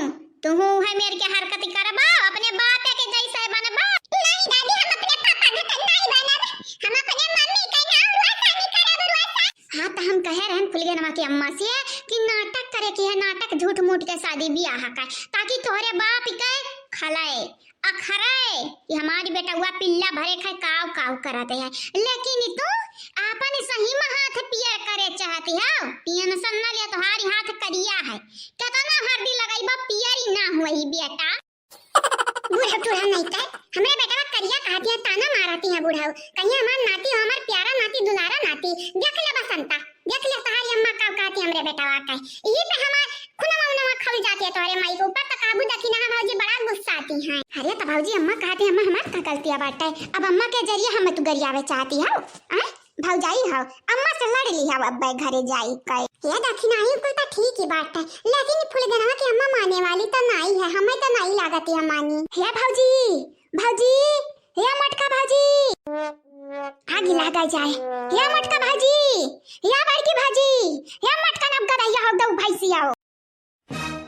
तू हूँ है मेरे के हरकत करबा, अपने बापे के जैसे बनबा। नहीं दादी, हम अपने पापा के नहीं बनब, हम अपने मम्मी के नाम रोशन करब, रोशन। हाँ, तो हम कहे रहन फुलगेनवा के अम्मा से कि नाटक करे की है, नाटक झूठ मूठ के शादी बियाह का, ताकि तोहरे बाप के खलाए अखरे कि हमारी बेटउआ पिल्ला भरे खाए काव काव करत है, लेकिन तू आपन सही में हाथ पियर करे चाहती हो। टेंशन न ले, तोहारी हाथ करिया है, केतना हरदी लगइबा पियरी ना होई बेटा। बूढ़ा टूढ़ा नहीं ते, हमरे बेटवा करिया कहती है, ताना मारती है बूढ़ा, कहीं हमार नाती हो, हमार प्यारा नाती, दुलारा नाती, देख ले बसंता। देख ले तहारी अम्मा का कहती हमरे बेटवा का। यही पे हमार खुनवा उनवा खौल जाती है तोहरे माई के ऊपर, तो काबू देखी ना भौजी बड़ा गुस्सा आती हैं। अरे तो भौजी अम्मा कहती अम्मा हमार का गलतिया बाटे? अब अम्मा के जरिए हम तू गरियावे चाहती हो? आय? भौजाई हो, अम्मा से लड़ ली हो, अब घरे जाई के। ये देखी नाही कुल तो ठीक ही बाटे, लेकिन फुलगेनवा की अम्मा माने वाली तो नाई है, हमें तो नाई लागती है मानी। हे भौजी, भौजी, हे मटका भौजी। आगी लगा जाए। या मटका भाजी, या बड़की भाजी, या मटका नब गदैया हो दऊ भैंसिया हो।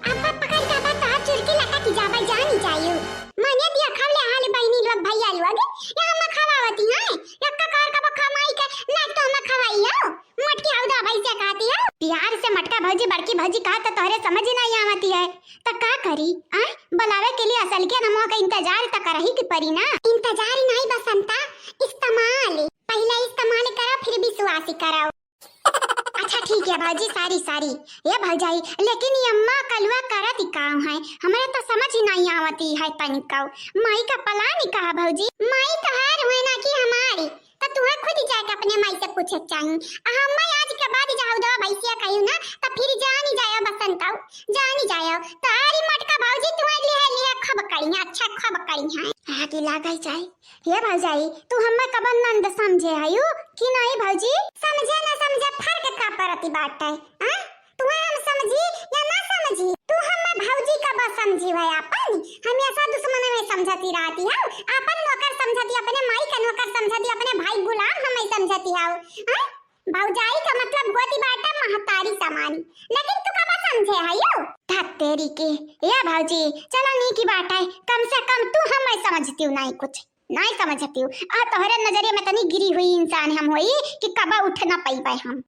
अब पकड़ के बता चुरकी लटक जाबे जानी जायू। मने दिया खवले हाल बहिनी लोग भैया लोग। या हम खवावती हैं। या ककार का बखा माई के नाच तो हम खवाई हो। मोटकी हौदा भैंसिया कहती हो। प्यार से मटका भौजी बड़की भौजी कहा तो तोहरे समझ ही नहीं आवती है। त का करी? आ? बुलावे के लिए असल के नमवा का इंतजार त करही के परी ना। इंतजार नहीं बसंता, इस्तेमाल। पहले इस्तेमाल करो, फिर विश्वास करो। अच्छा ठीक है भौजी, sorry, sorry। ए भौजाई, लेकिन ये अम्मा कलुआ करत ही काव है, हमरे तो समझ ही नहीं आवती है तनिको। माई का plan ही कहा भौजी? माई तोहार हुए ना कि हमारी, तो तुहे खुद जाके अपने माई से पूछे चाहिए। आ हम आज के बाद जाऊ दो भैंसिया कही ना, तो फिर जानी जायो बसंताऊ, जानी जायो। तोहारी मटका भौजी तुहे लिहे लिहे खूब करी है, अच्छा खूब करी है। आगे लागे जाए। हे भौजाई, तू हमें कबन नंद समझे हयू कि नहीं भौजी? समझे ना समझे फर्क का परती बात है, हाँ? तुम्हें हम समझी या ना समझी, तू हमें भौजी का बस समझी है अपन, हमेशा दुश्मन में समझती रहती है, अपन नौकर समझती, अपने माई का नौकर समझती, अपने भाई गुलाम हमें समझती। हाउ, हैं? भौजाई का मतलब होती बाटे महतारी समानी, लेकिन तू कबा समझे हयो? धत्तेरी के, ए भौजी, चला नीकी बाटे, कम से कम तू हम मैं समझती हूँ नहीं कुछ। नाहीं समझतिउ। आ तोहरे नजरिया में तनी गिरी हुई इंसान हम होई कि कबा उठ ना पइबे हम।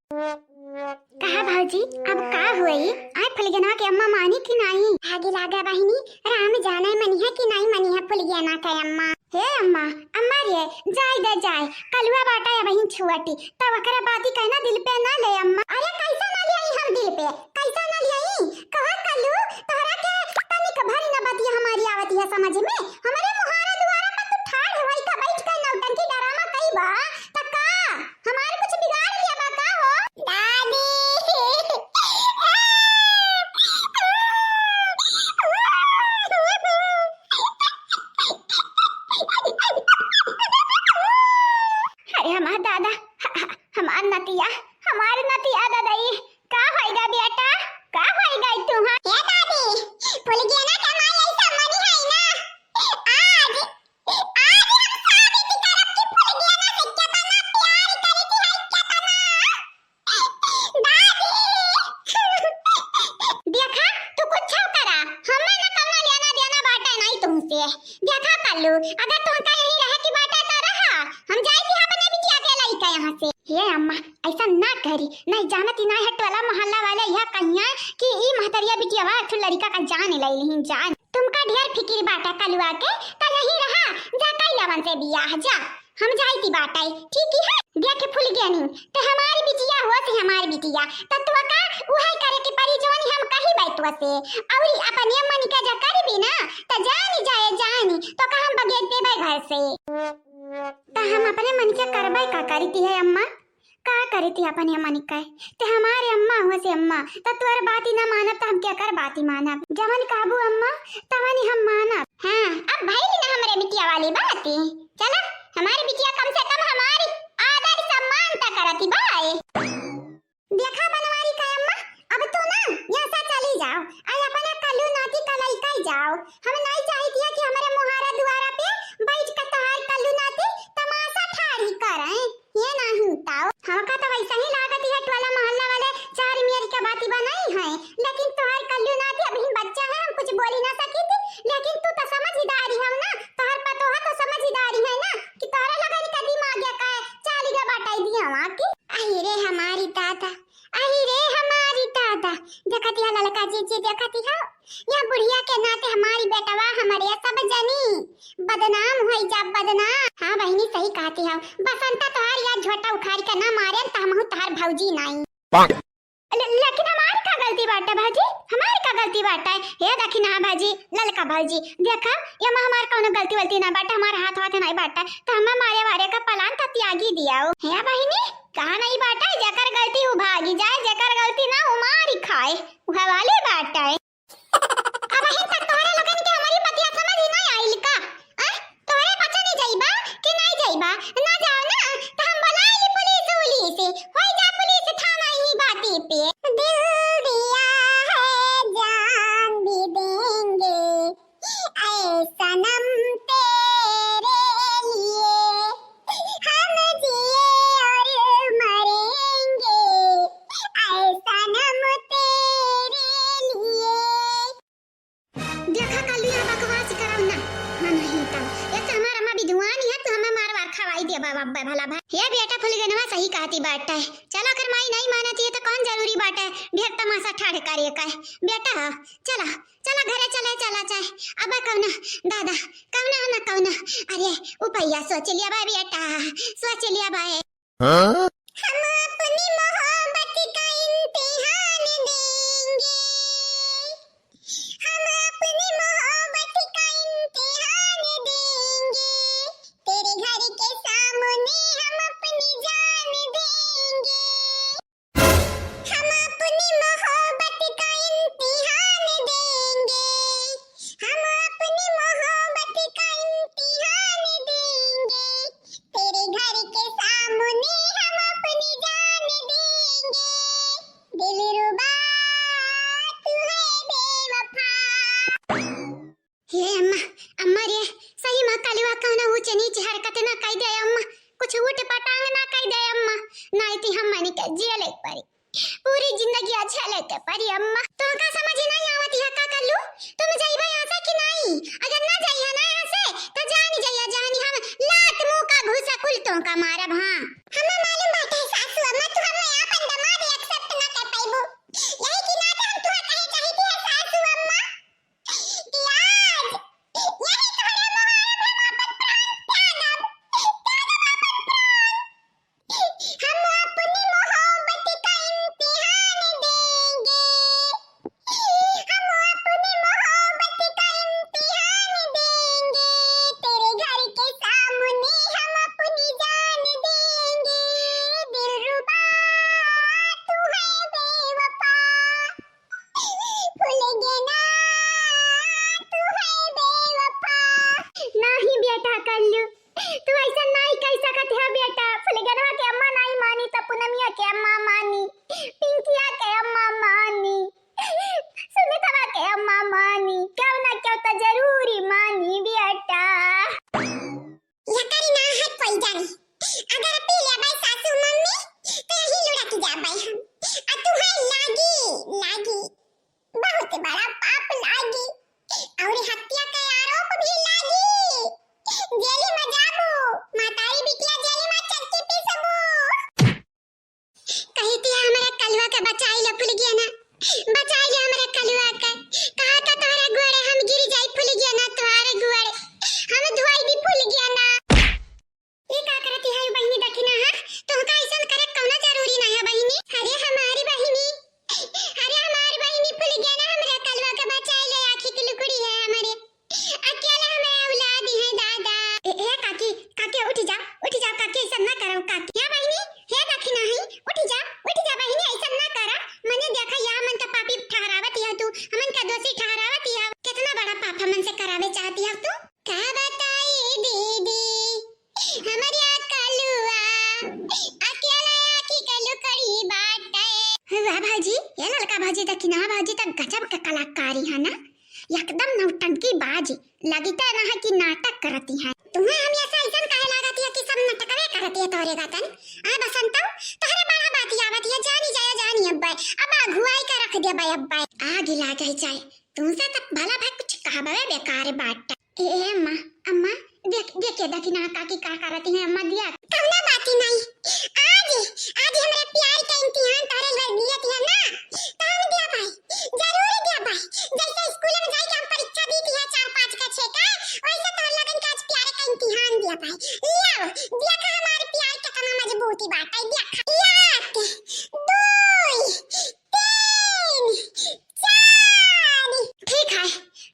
कहा भौजी, अब का होई? आय फुलगेना के अम्मा मानी कि नाहीं? आगे लागा बहिनी, राम जाने मनिहे कि नाहीं मनिहे फुलगेना के अम्मा। हे अम्मा, अम्मा रे, जाए दे जाए, कलुआ बाटा या बहिन छुअटी, तब ओकरे बाती कहना दिल पे ना ले अम्मा। अरे कैसा ना ले आई हम दिल पे, कैसा ना लियाई? कहा कल्लू, तोहरा के तनिक भरी न बतिया हमारी आवत है समझ में? हमरे मुहारा दुआरा पर तू ठाढ़ होई का बैठ के नौटंकी डरामा कई बा, त का? हमार कुछ बिगाड़ लिया बा का हो? दादी। अरे हमार दादा, ह-, ह-, हमार नतिया, हमार नतिया दादा ई, का होइगा बेटा? का होइगा ई तू, हाँ? ए दादी, फुलगेना के माई ऐसा मनी है ना। आज, आज हम साबित करब कि फुलगेना से केतना प्यार करी थी, है केतना। दादी। देखा, तू कुछ करा, हमें ना कौनो लेना देना बाटे नहीं तुमसे। देखा कल्लू, अगर तुमका यहीं रहे की बाटे तो रहा, हम जाई थी अपने बिटिया के लइका यहाँ से। ये अम्मा, ऐसा ना करी, नहीं जानती ना है टोला मोहल्ला वाले यह कहिया कि ई महतरिया बिटिया वा एक ठो लड़का का जान ले लिहिन जान। तुमका ढेर फिकिर बाटा कलुआ के, त यहीं रहा, जा कई लवन से बियाह, जा। हम जाई थी बाटे, ठीक है? देख फुलगेनी, ते हमारी बिटिया हो से हमारी बिटिया, त तोका उहै करे के परी जौन हम कही बैतवा से। औरी अपने मन के जा करबी ना, त जानी जाए जानी, तोका हम बगेर देबै घर से। त हम अपने मन के करबै का करी थी है अम्मा? का करी थी अपने मन के? ते हमारे अम्मा हुआ से अम्मा, त तोर बात ही ना मानब त हम केकर बात ही मानब? जवन कहबू अम्मा, तवन ही हम मानब। हाँ, अब भइल ना हमरे बिटिया वाली बात। चला, हमारी बिटिया कम से कम हमारी आदर सम्मान त करती बाय। देखा बनवारी का अम्मा, अब तू ना यहाँ से चली जाओ, आई अपना कल्लू नाती का लइका जाओ। हम नहीं चाहित है कि हमरे मुहारा दुआरा पे बैठ के तोहार कल्लू नाती तमाशा ठाढ़ी करें। ये नहीं ताओ, हमका तो वैसा ही लागत है टोला मोहल्ला वाले चार मियर के बाती बनाई है, लेकिन तोहार कल्लू नाती अभी बच्चा है, हम कुछ बोली ना सकी थी, लेकिन तू तो समझदारी हो ना, तोहार पतोहा तो समझदारी है ना कि तोहरे लगन का दिमाग या का चाली का बटाई दिया वहाँ की। अहि रे हमारी दादा, अहि रे हमारी दादा, देखती है ललका जीजी, देखती है, यह बुढ़िया के नाते हमारी बेटवा हमरे सब जनी बदनाम होई जा, बदनाम। हाँ बहिनी, सही कहती है, बसंता तोहार या झोटा उखाड़ी के ना मारे त हमहू तोहार भौजी नाई। ले-, लेकिन हमार का गलती बाटे भौजी, हमार का गलती बाटे? हे देखी ना भौजी, ललका भौजी, देखा, ये मा हमार कौनो गलती वलती ना बाटे, हमार हाथ वाथ नहीं बाटे, त हमें मारे वारे का plan त त्यागी दियाओ। हे बहिनी, कहा नहीं बाटे, जेकर गलती उ भागी जाए, जेकर गलती ना उ मारी खाए, उहे वाली बाटे। अबहिन तक तोहरे लोगन के हमारी बतिया समझ ही नहीं आइल का? आ? तोहरे बच्चा नहीं जाइबा कि नहीं जाइबा? ना जाओ ना, त हम बुलाई ली पुलिस उलिस। होई जा पुलिस थाना ही बाती पे। दिल दिया है जान भी देंगे, ऐ सनम तेरे लिए। हम जिए और मरेंगे, ऐ सनम तेरे लिए। देखा कल्लू, यहाँ बकवास करौ ना। हाँ, नहीं तो। एक तो हमार अम्मा विद्वान है, तो हमें मार वार खवाई दे बाबा, अब्बे भला भाई। ये बेटा फुलगेनवा सही कहती बाटे। चला, अगर माई नहीं मानती है, तो कौन जरूरी बाटे ढेर तमाशा ठाढ़ करे का है? बेटा, चला, चला घरे चले, चला चाहे। अब कौना, दादा, कौना ना कौना। अरे, उपैया सोच लिया बा बेटा, सोच लिया बा। हाँ? हम अपनी मोहब्बत का इम्तिहान देंगे, हम अपनी मोहब्बत का इम्तिहान देंगे, तेरे घर के सामने हम अपनी जान देंगे। हम अपनी मोहब्बत का इम्तिहान देंगे, हम अपनी मोहब्बत का इम्तिहान देंगे, तेरे घर के सामने हम नाहीं ती हमनी के जियले के परी, पूरी जिंदगी झेले के परी अम्मा। तोहका समझ ही नाहीं आवत है का कल्लू? तुम जइबा यहाँ से कि नाहीं? अगर ना जइहा ना यहाँ से, तो जानी जइहा, जानी हम लात मुँह का घूसा कुल तोहका मारब। हाँ, हमें मालूम बाटे सासू अम्मा, तू हमें आपन दामाद accept ना कर पाइबू। यही की नाते हम तुहा कहे चाहती है सासू अम्मा कि आज यही तोहरे मोहारे में हम आपन प्राण त्यागब, त्यागब आपन प्राण। हम अपनी मोहब्बत का इम्तिहान देंगे, हम अपनी मोहब्बत का इम्तिहान देंगे, तेरे घर के सामने हम अपनी जान देंगे। दिलरुबा, तू है बेवफा, फुलगेना, तू है बेवफा। नाहीं बेटा कल्लू, तू अइसन नाहीं कह सकत है बेटा। फुलगेनवा के अम्मा नाहीं मानी त पूनमिया के अम्मा मानी, पिंकिया के अम्मा मानी, सुमितवा के अम्मा मानी, केहू ना केहू त जरूरी मानी बेटा। यकरी ना है कोई जानी। अगर पी लेबै सासू मम्मी, तो यही लुढ़क जाबै हम। आ तू है लागी, लागी, बहुत बड़ा पाप लागी। और हत्या के आरोप भी लागी। जेली में जाबू, महतारी बिटिया जेली में चक्की पीसबू। कही थी हमरा कलुआ के बचाई ला फुलगेना, बचाई ला हमरा कलुआ के। कहा था तोहरे गोड़े हम गिर जाई फुलगेना, तोहरे गोड़े हम धोई दी फुलगेना। ई का करती है बहिनी दखिना, हाँ? तोहका अइसन करे कौनो जरूरी ना है बहिनी। अरे हमारी बहिनी, अरे हमारी बहिनी फुलगेना, हमरा कलुआ के बचाई ले, आँखी की लुकड़ी है हमरे। अकेले हमरे औलाद है दादा। ए, ए काकी, काकी उठ जा, उठ जा काकी, अइसन ना करो काकी। हे बहिनी, हे दखिना है, उठ जा, उठ जा बहिनी, अइसन ना करा। मने देखा या हमन का पापी ठहरावत है तू, हमन का दोषी ठहरावत है। कितना बड़ा पाप हमन से करावे चाहती है तू। का बताई दीदी, हमरिया कलुआ, अकेला आँखी के लुकड़ी बाटे। वाह भौजी, ये ललका भौजी दखिना भौजी त गजब के कलाकारी है ना, एकदम नौटंकी बाज, लगिते ना है कि नाटक करती है। तुम्हें हम ऐसा अइसन काहे लागत है कि सब नाटकवे करती है तोरे गतन? आ बसंतौ, तोहरे बड़ा बाती आवत है, जानी जाए जानी अब्बे, अब अगुआई के रख देबे अब्बे। आग लागे जाए, तुमसे त भला भाई कुछ कहबे बेकार बात। ए, ए, अम्मा, अम्मा, देख, देख के दखिना काकी का करती है, अम्मा दिया। कौना बाती नहीं, आज, आज हमरे प्यार का इम्तिहान तोहरे लग लिया थी ना, तो हम दिया भाई, जरूर दिया भाई। जैसे स्कूल में जाई के हम परीक्षा दी थी चार पाँच का छह का, वैसे तोहर लगन के आज प्यार का इम्तिहान दिया भाई। लिया, देखा हमारे प्यार कितना मजबूती बात है, देखा। एक, दो, तीन, चार। ठीक है,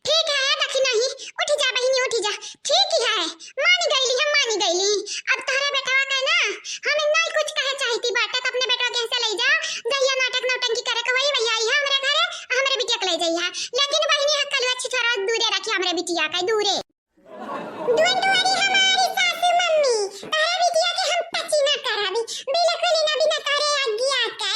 ठीक है, दखिना ही। उठ जा बहिनी, उठ जा। ठीक ही है, मान गईली, हम मान गईली। अब तोहरे बेटवा के ना, हम नहीं कुछ कहे चाहती बाटे, तो अपने बेटवा के यहाँ से ले जा। जहिया नाटक नौटंकी करे के होई, वही आई है हमरे घरे, हमरे बिटिया के ले जाई है। लेकिन बहिनी, हक्कल अच्छी छोरा दूरे रखी हमरे बिटिया के, दूरे। दुआरी हमारी सासू मम्मी, तोहरे बिटिया के हम टची ना कराबी, बिल्कुल ना, बिना तोहरे आज्ञा के।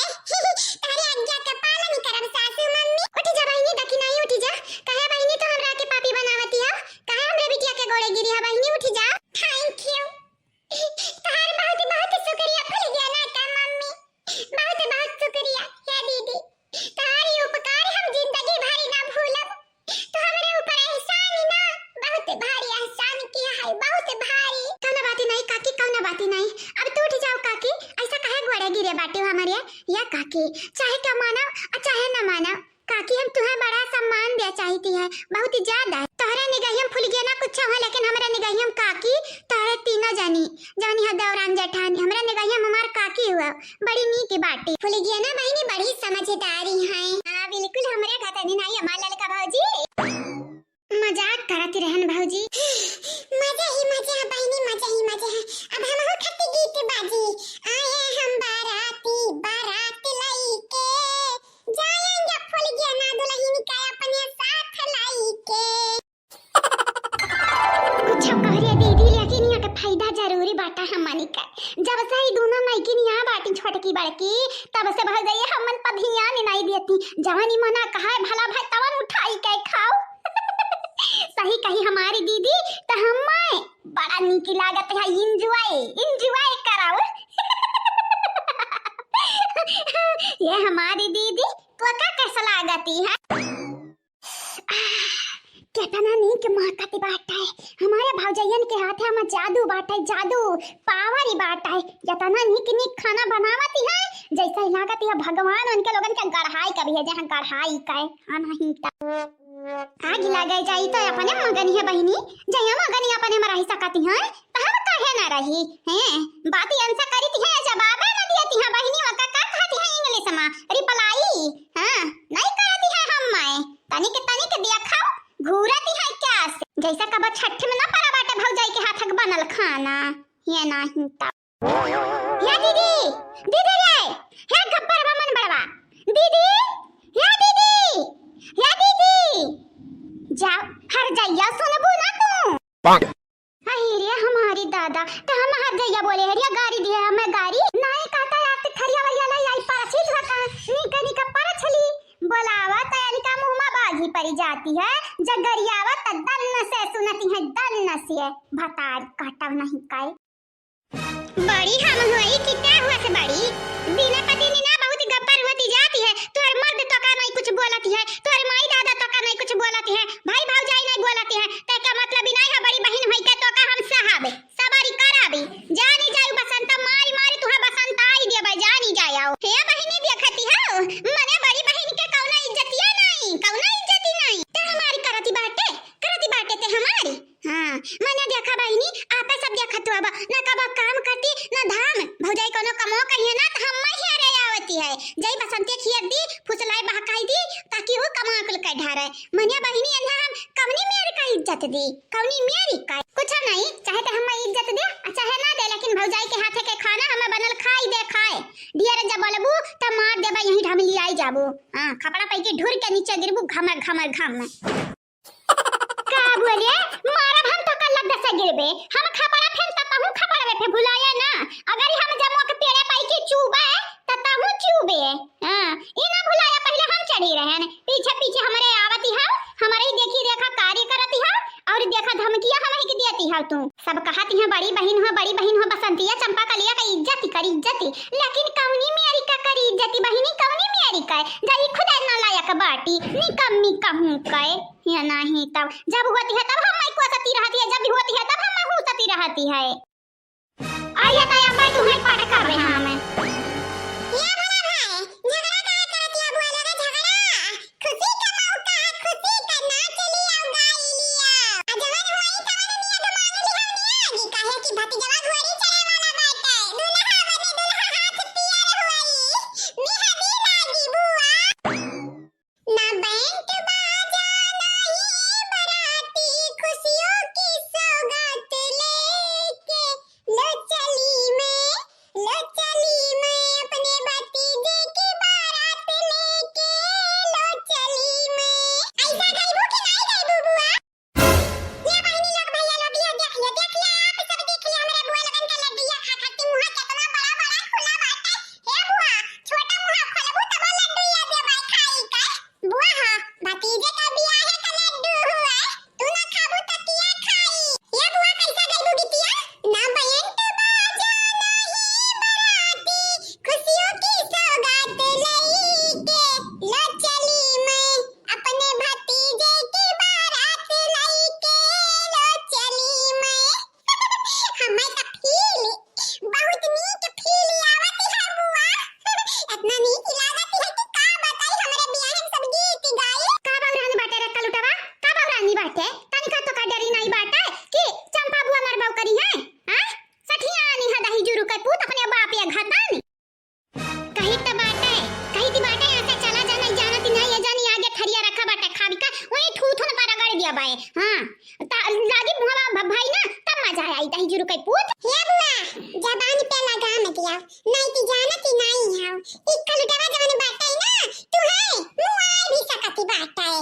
तोहरे आज्ञा के पालन करब सासू मम्मी। उठ जा बहिनी, दखिना ही उठ जा। काहे बहिनी तू हमरा के पापी बनावती है? काहे हमरे बिटिया के गोड़े गिरी है बहिनी? उठ जा। Thank you। तोहार बहुत बहुत शुक्रिया फुलगेना का मम्मी, बहुत बहुत शुक्रिया हे दीदी। तोहार ई उपकार हम जिंदगी भर ना भूलब। तो हमरे ऊपर एहसान ना, बहुत भारी एहसान किया है, बहुत भारी। कौनो बाती नहीं काकी, कौनो बाती नहीं। अब तू उठ जाओ काकी, ऐसा काहे गोड़े गिरे बाटे हो हमरे? या काकी, चाहे का मानो और चाहे ना मानो, काकी हम तुहे बड़ा सम्मान दे चाहती है, बहुत ज्यादा। तोहरे निगहियम फुलगेना कुछ है, लेकिन हमरे निगहियम काकी तोहरे तीनों जानी, जानी है देवरान जेठानी, हमरे निगहियम हमार काकी हुआ। बड़ी नीक बाटी। फुलगेना बहिनी बड़ी समझदारी हैं। हाँ, बिल्कुल हमरे घतनी नाई हमार ललका भौजी। मजाक करत रहन भौजी। मजा ही मजा है बहिनी, मजा ही मजा है। अब हम हो खत्ती गीत बाजी। आए हम बाराती, बारात लइके। जाएंगे फुलगेना दुलहिन का अपने साथ लइके। कुछ कहरे दीदी, लेकिन यहाँ के फायदा जरूरी बाटा हमनी का। जब से ई दोनों नइकी निया बाटी छोटकी बड़की, तब से भौजाई हमन पर ध्यान नहीं देती। जवानी मना कहा है भला भाई तवन उठाई के खाओ। सही कही हमारी दीदी, तो हमें बड़ा नीकी लागत है। Enjoy, enjoy कराओ। ये हमारी दीदी, तोका कैसा लागती है? आह, केतना नीक महकत बाटे। हमारे भौजैयन के हाथे में जादू बाटे, जादू, पावर ही बाटे। एतना नीक नीक खाना बनावती है, जैसे ही लागत है भगवान उनके लोगन के गढ़ाई का भी है, जहाँ गढ़ाई का है। हाँ, नहीं त आग लगे जाई तो अपने मगनी है बहिनी, जया मगनी अपने में रही सकती है, तो हम काहे ना रही? हैं, बात ये अंसा करी थी है, जवाबे ना दिया थी है बहिनी, वका का कहती है English में, reply? हाँ, नहीं करती है हम मैं, तनिक तनिक देखा, घूरती है क्या से? जैसा कब छठ में ना पड़ा बाटे भौजाई के हाथ के बनल खाना, ये नहीं त। हे दीदी, दीदी रे, हे गब्बर बमन बड़वा, दीदी, हे दीदी, हे दीदी, जा, हर जइया सुनबू ना तू। पाक। अरे रे हमारी दादा, तो हम हर जइया बोले, हरिया गारी दिए हमें गारी, नाई कहता यार ते थरिया वरिया लाई आई पर छी धका, निका निका पर छली, बोलावा तो इनका मुँह में बाजी पड़ी जाती है, जगरियावा तो दन्न से सुनती है, दन्न से, भतार काटव नहीं काए। बड़ी हम होई कि क्या हुआ से बड़ी? बिना पति नी ना बहुत गब्बर होती जाती है। तोहर मर्द तो का नहीं कुछ बोलती है, तोहर माई दादा तो का नहीं कुछ बोलती है, भाई भौजाई नहीं बोलती है। ते का मतलब ही नहीं है बड़ी बहिन होई के तो का हम सहाबे, सवारी कराबी। जानी जाऊ बसंत मारी मारी तुहा बसंत आई देबे, जानी जाओ। हे बहिनी देखती हो, मने बड़ी बहिन के कौनो इज्जतिया नहीं, कौनो इज्जती नहीं। ते हमारी करती बाटे, करती बाटे ते हमारी। हाँ, मने देखा बहिनी, आपे सब देखत हुआ बा, ना कबो काम करती, ना धाम। भौजाई कोनो कमो कहिए ना, त हम मैं ही अरे आवती है। जई बसंती खियत दी, फुसलाई बहकाई दी, ताकि वो कमा कुल के ढारे। मने बहिनी, अन्हा हम कवनी मेर का इज्जत दी, कवनी मेरी का? कुछ नहीं, चाहे तो हमें इज्जत दे, आ चाहे ना दे, लेकिन भौजाई के हाथे के खाना हमें बनल खाई दे खाए। ढेर जब बोलबू, त मार देबा, यहीं ढमली आई जाबू। हाँ, खपड़ा पै के ढुर के नीचे गिरबू, घमर, घमर, घम। का बोले? मारब हम तो कल दस गिरबे। हम खपड़ा फेन त तहूँ खपड़वे फे भुलाया ना। अगर हम जमो के पेड़े पाई के चूबे, त तहूँ चूबे। हाँ, ई ना भुलाया, पहिले हम चढ़ी रहन। पीछे पीछे हमरे आवती हव, हमरे ही देखी रेखा कार्य करती हव, और देखा धमकिया हमही के देती हव तू। सब कहती हैं बड़ी बहिन हो, बड़ी बहिन हो, बसंतिया चंपा कलिया का इज्जत कर, इज्जत। लेकिन कौनी मेरी का करी इज्जती बहिनी, कौनी मेरी का? जाई खुद ना लायक बाटी, निकम्मी कहूँ के। या नहीं तब जब होती है तब हम मैं को सती रहती है, जब भी होती है तब हम मैं हूँ सती रहती है। आइए तो यहाँ पर तुम्हें पटका रहे हैं हमें। ये बड़ा भाई, झगड़ा काहे करत है? बोलो ना झगड़ा। खुशी का मौका है, खुशी का नाच लिया, गाई लिया। आ जवन होई तवन नियत मान लिया, निया जी, काहे कि भतीजवा घोड़ी चढ़े वाला बाटे। दुल्हा बने, दुल्हा हाथ पियर होई। मेहंदी लागी बुआ। ना बैंड बाजा, ना ही बाराती, खुशियों की सौगात लेके लो चली मैं, लो चली मैं, अपने भतीजे की बारात लेके लो चली मैं। ऐसा गइबू कि नहीं गइबू बुआ? ये बहिनी लोग, भैया लोग, ये देख ले, देख ले, आप सब देख ले, हमरे बुआ लोगन के लड्डिया खा खाती मुँह कितना बड़ा बड़ा खुला बाटे। हे बुआ, छोटा मुँह खोलबू तब लड्डू ये देबै खाई के। बुआ हो, भतीजे का बियाहे का लड्डू हुआ, तू ना खाबू त किया खाई? ये बुआ कैसा गइबू गीतिया? ना बैंड बाजा, ना ही बाराती, खुशियों की सौगात लई के लो चली मैं, अपने भतीजे की बारात लई के लो चली मैं। हमें तो फील, बहुत नीक फील आवत है बुआ। इतना नीक लागत है कि का बताई, हमरे बियाह में सब गीत गाई। का बौरानी बाटे रे कलुटवा? का बौरानी बाटे? तनिका तो का डरी नहीं बाटे कि चंपा बुआ मरबौ करी है? हाँ? सठियानी है दही जुरु के पूत अपने बाप या घतानी। कही त बाटे, कही त बाटे, ऐसे चला जाना, जानत नहीं है, जानी आगे थरिया रखा बाटे, खाबी का, वही थूथुन पर रगड़ दिया बाए। हाँ, ता-, लागी मुहवा भ-, भाई ना, तब मजा आई, दही जुरु के पूत। हे बुआ, जबान पे लगाम दिया, नहीं त जानत ही नहीं है। ई कलुटवा जवन बाटे ना, तू है, मुआई भी सकती बाटे।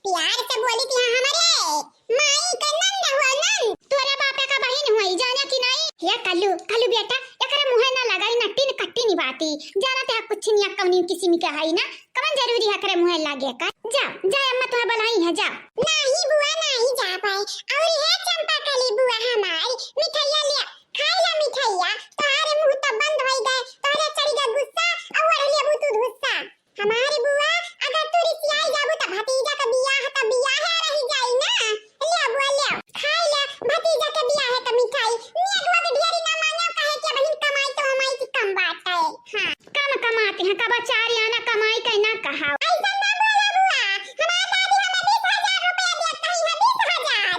प्यार से बोली थी, हाँ, हमरे माई के नंद हुआ नंद। तोरे बापे का बहिन हुई, जाने कि नहीं? हे कल्लू, कल्लू बेटा, एकरे मुँहे ना लगाई ना टिन कट्टी नी बाती। जाना ते कुछ नहीं, कौनी किस्म के हई ना, कवन जरूरी है एकरे मुँहे लागे का? जा, जा अम्मा तुहे बुलाई है, जा। नाही बुआ, नाही जा पाए। और हे चंपा कली बुआ हमारी, मिठाइया लिया, खाई ला मिठाइया। तोहरे मुँह तो बंद होई गए, तोहरे चढ़ी गए गुस्सा, और ले बू तू धुस्सा। तेह कबो चार आना कमाई के ना कहा। ऐसा ना बोला बुआ, हमार दादी हमें बीस हजार रुपया देत रही है, बीस हजार।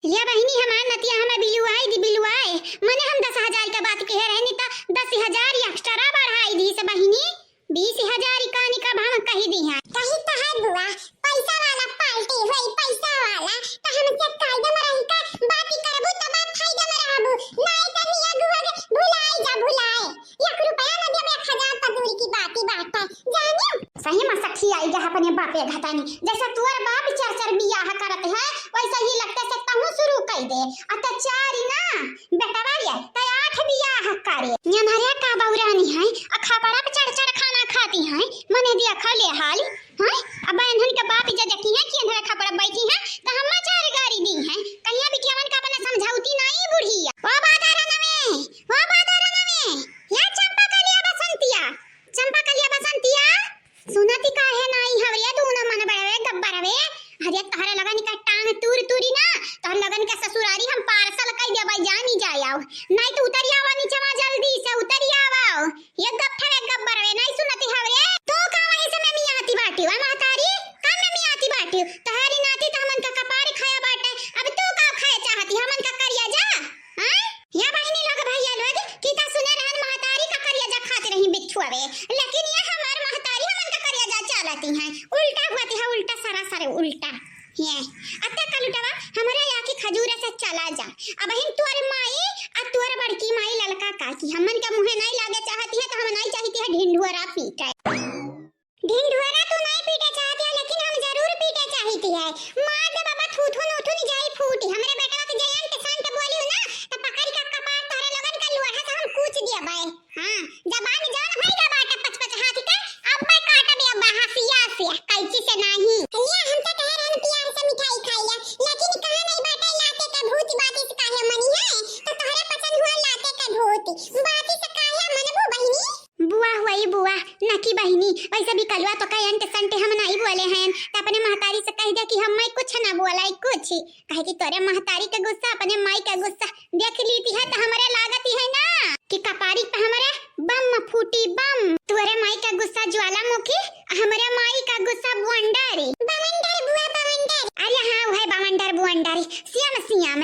या बहिनी, हमार नतिया हमें बिलुआई दी, बिलुआए। मने हम दस हजार के बात कहे रहनी त दस हजार extra बढ़ाई दी से बहिनी, बीस हजार इकानी का हम कही दी है। कही तो है बुआ, पैसा वाला पार्टी होई, पैसा वाला, तो हमसे कायदे में रही का बात करबू तब आप फायदे में रहबू, नहीं तो निया गुआ के भुलाई जा, भुलाई। एक रुपया न देबे, एक हजार तो दूर की बात ही बात है, जानियो। सही में सखी आई गया अपने बापे घतानी, जैसे तोर बाप चार चार बियाह करत है, वैसे ही लगते से तहूँ शुरू कर दे। अत्याचारी ना, बेटवा रे, त आठ बियाह करे। यनहरे का बौरानी है, आ खपड़ा पे चढ़ चढ़ खाना खाती है, मने दिया खा ले हाल। हैं? अब इन्हन के बाप इज्जत देखी है कि इन्हरे खपड़ा बैठी है, त हम चार गारी दी है। कहिया बिटियावन का अपना समझौती नाई बुढ़िया। ओ बादारा नवे, ओ बादारा नवे, या चंपा कलिया बसंतिया, चंपा कलिया बसंतिया, सुनती काहे नाई हवरिया दूनो मन बड़वे गब्बर हवे। हरिया तहरे लगन का टांग तूर तूरी ना, तहरे लगन का ससुरारी हम parcel कई देबे, जानी जायाओ। नाई तो उतरी आवा नीचवा, जल्दी से उतरी आवा। ये गप्पे वे गब्बर वे, नाई सुनती हवरे। तो का वहीं से में मियाँ आती बाटी, वा महतारी? का में मियाँ आती बाटी? तहारी नाती तो हमन का कपार खाया बाटे, अब तू का खाए चाहती, हमन का करिया जा? हाँ? या बहिनी लोग भैया लोग, कि ता सुने रहन महतारी का करिया जा खात रही बिच्छुआ वे, लेकिन ये हमार महतारी हमन का करिया जा चालती हैं, उल्टा हुआ ती है, उल्टा सरासर उल्टा। ये, अत्ते कलुटवा, हमरे यहाँ की खजूरे से चला जा। अबहिन तोर माई, आ तोर बड़की माई ललका काकी, हमन के मुँहे नाई लागे चाहती है, तो हम नाई चाहती है ढिंढुरा पीटे। ढिंढुरा तू नाई पीटे चाहती है, लेकिन हम जरूर पीटे चाहती है। मार दे बाबा, थूथुन उथुन जाई फूटी। हमरे बेटवा के जयंत संत बोली ना, तो पकड़ के कपार तोहरे लोगन के लोहा से हम कूच दिया बाय। हाँ, जबान जान होई गा बाटे पच पच हाथ के, अब्बे काटबे अब्बे हसिया से, कैंची से नाही। कन्या, हम तो कहे रहन प्यार से मिठाई खाइला, लेकिन कहा नहीं बाटे लाते के भूत बाती से काहे मनी है, तो तोहरे पसंद हुआ लाते के भूत बाती से काहे मनबू बहिनी? बुआ हुई बुआ, नकी बहिनी, वैसे भी कलुआ तो का अंट संट हम नहीं बोले हैं, तो अपने महतारी से कह दे कि हम मैं कुछ ना बोला, कुछ। काहे कि तोरे महतारी के गुस्सा, अपने माई के गुस्सा देख लीती है, तो हमरे लागत ही है ना कि कपारी पे हमरे बम फूटी बम। तोरे माई के गुस्सा ज्वालामुखी, हमरे माई का गुस्सा बवंडर। बवंडर बुआ, बवंडर। अरे हाँ, वह बवंडर बवंडर, सियाम सियाम।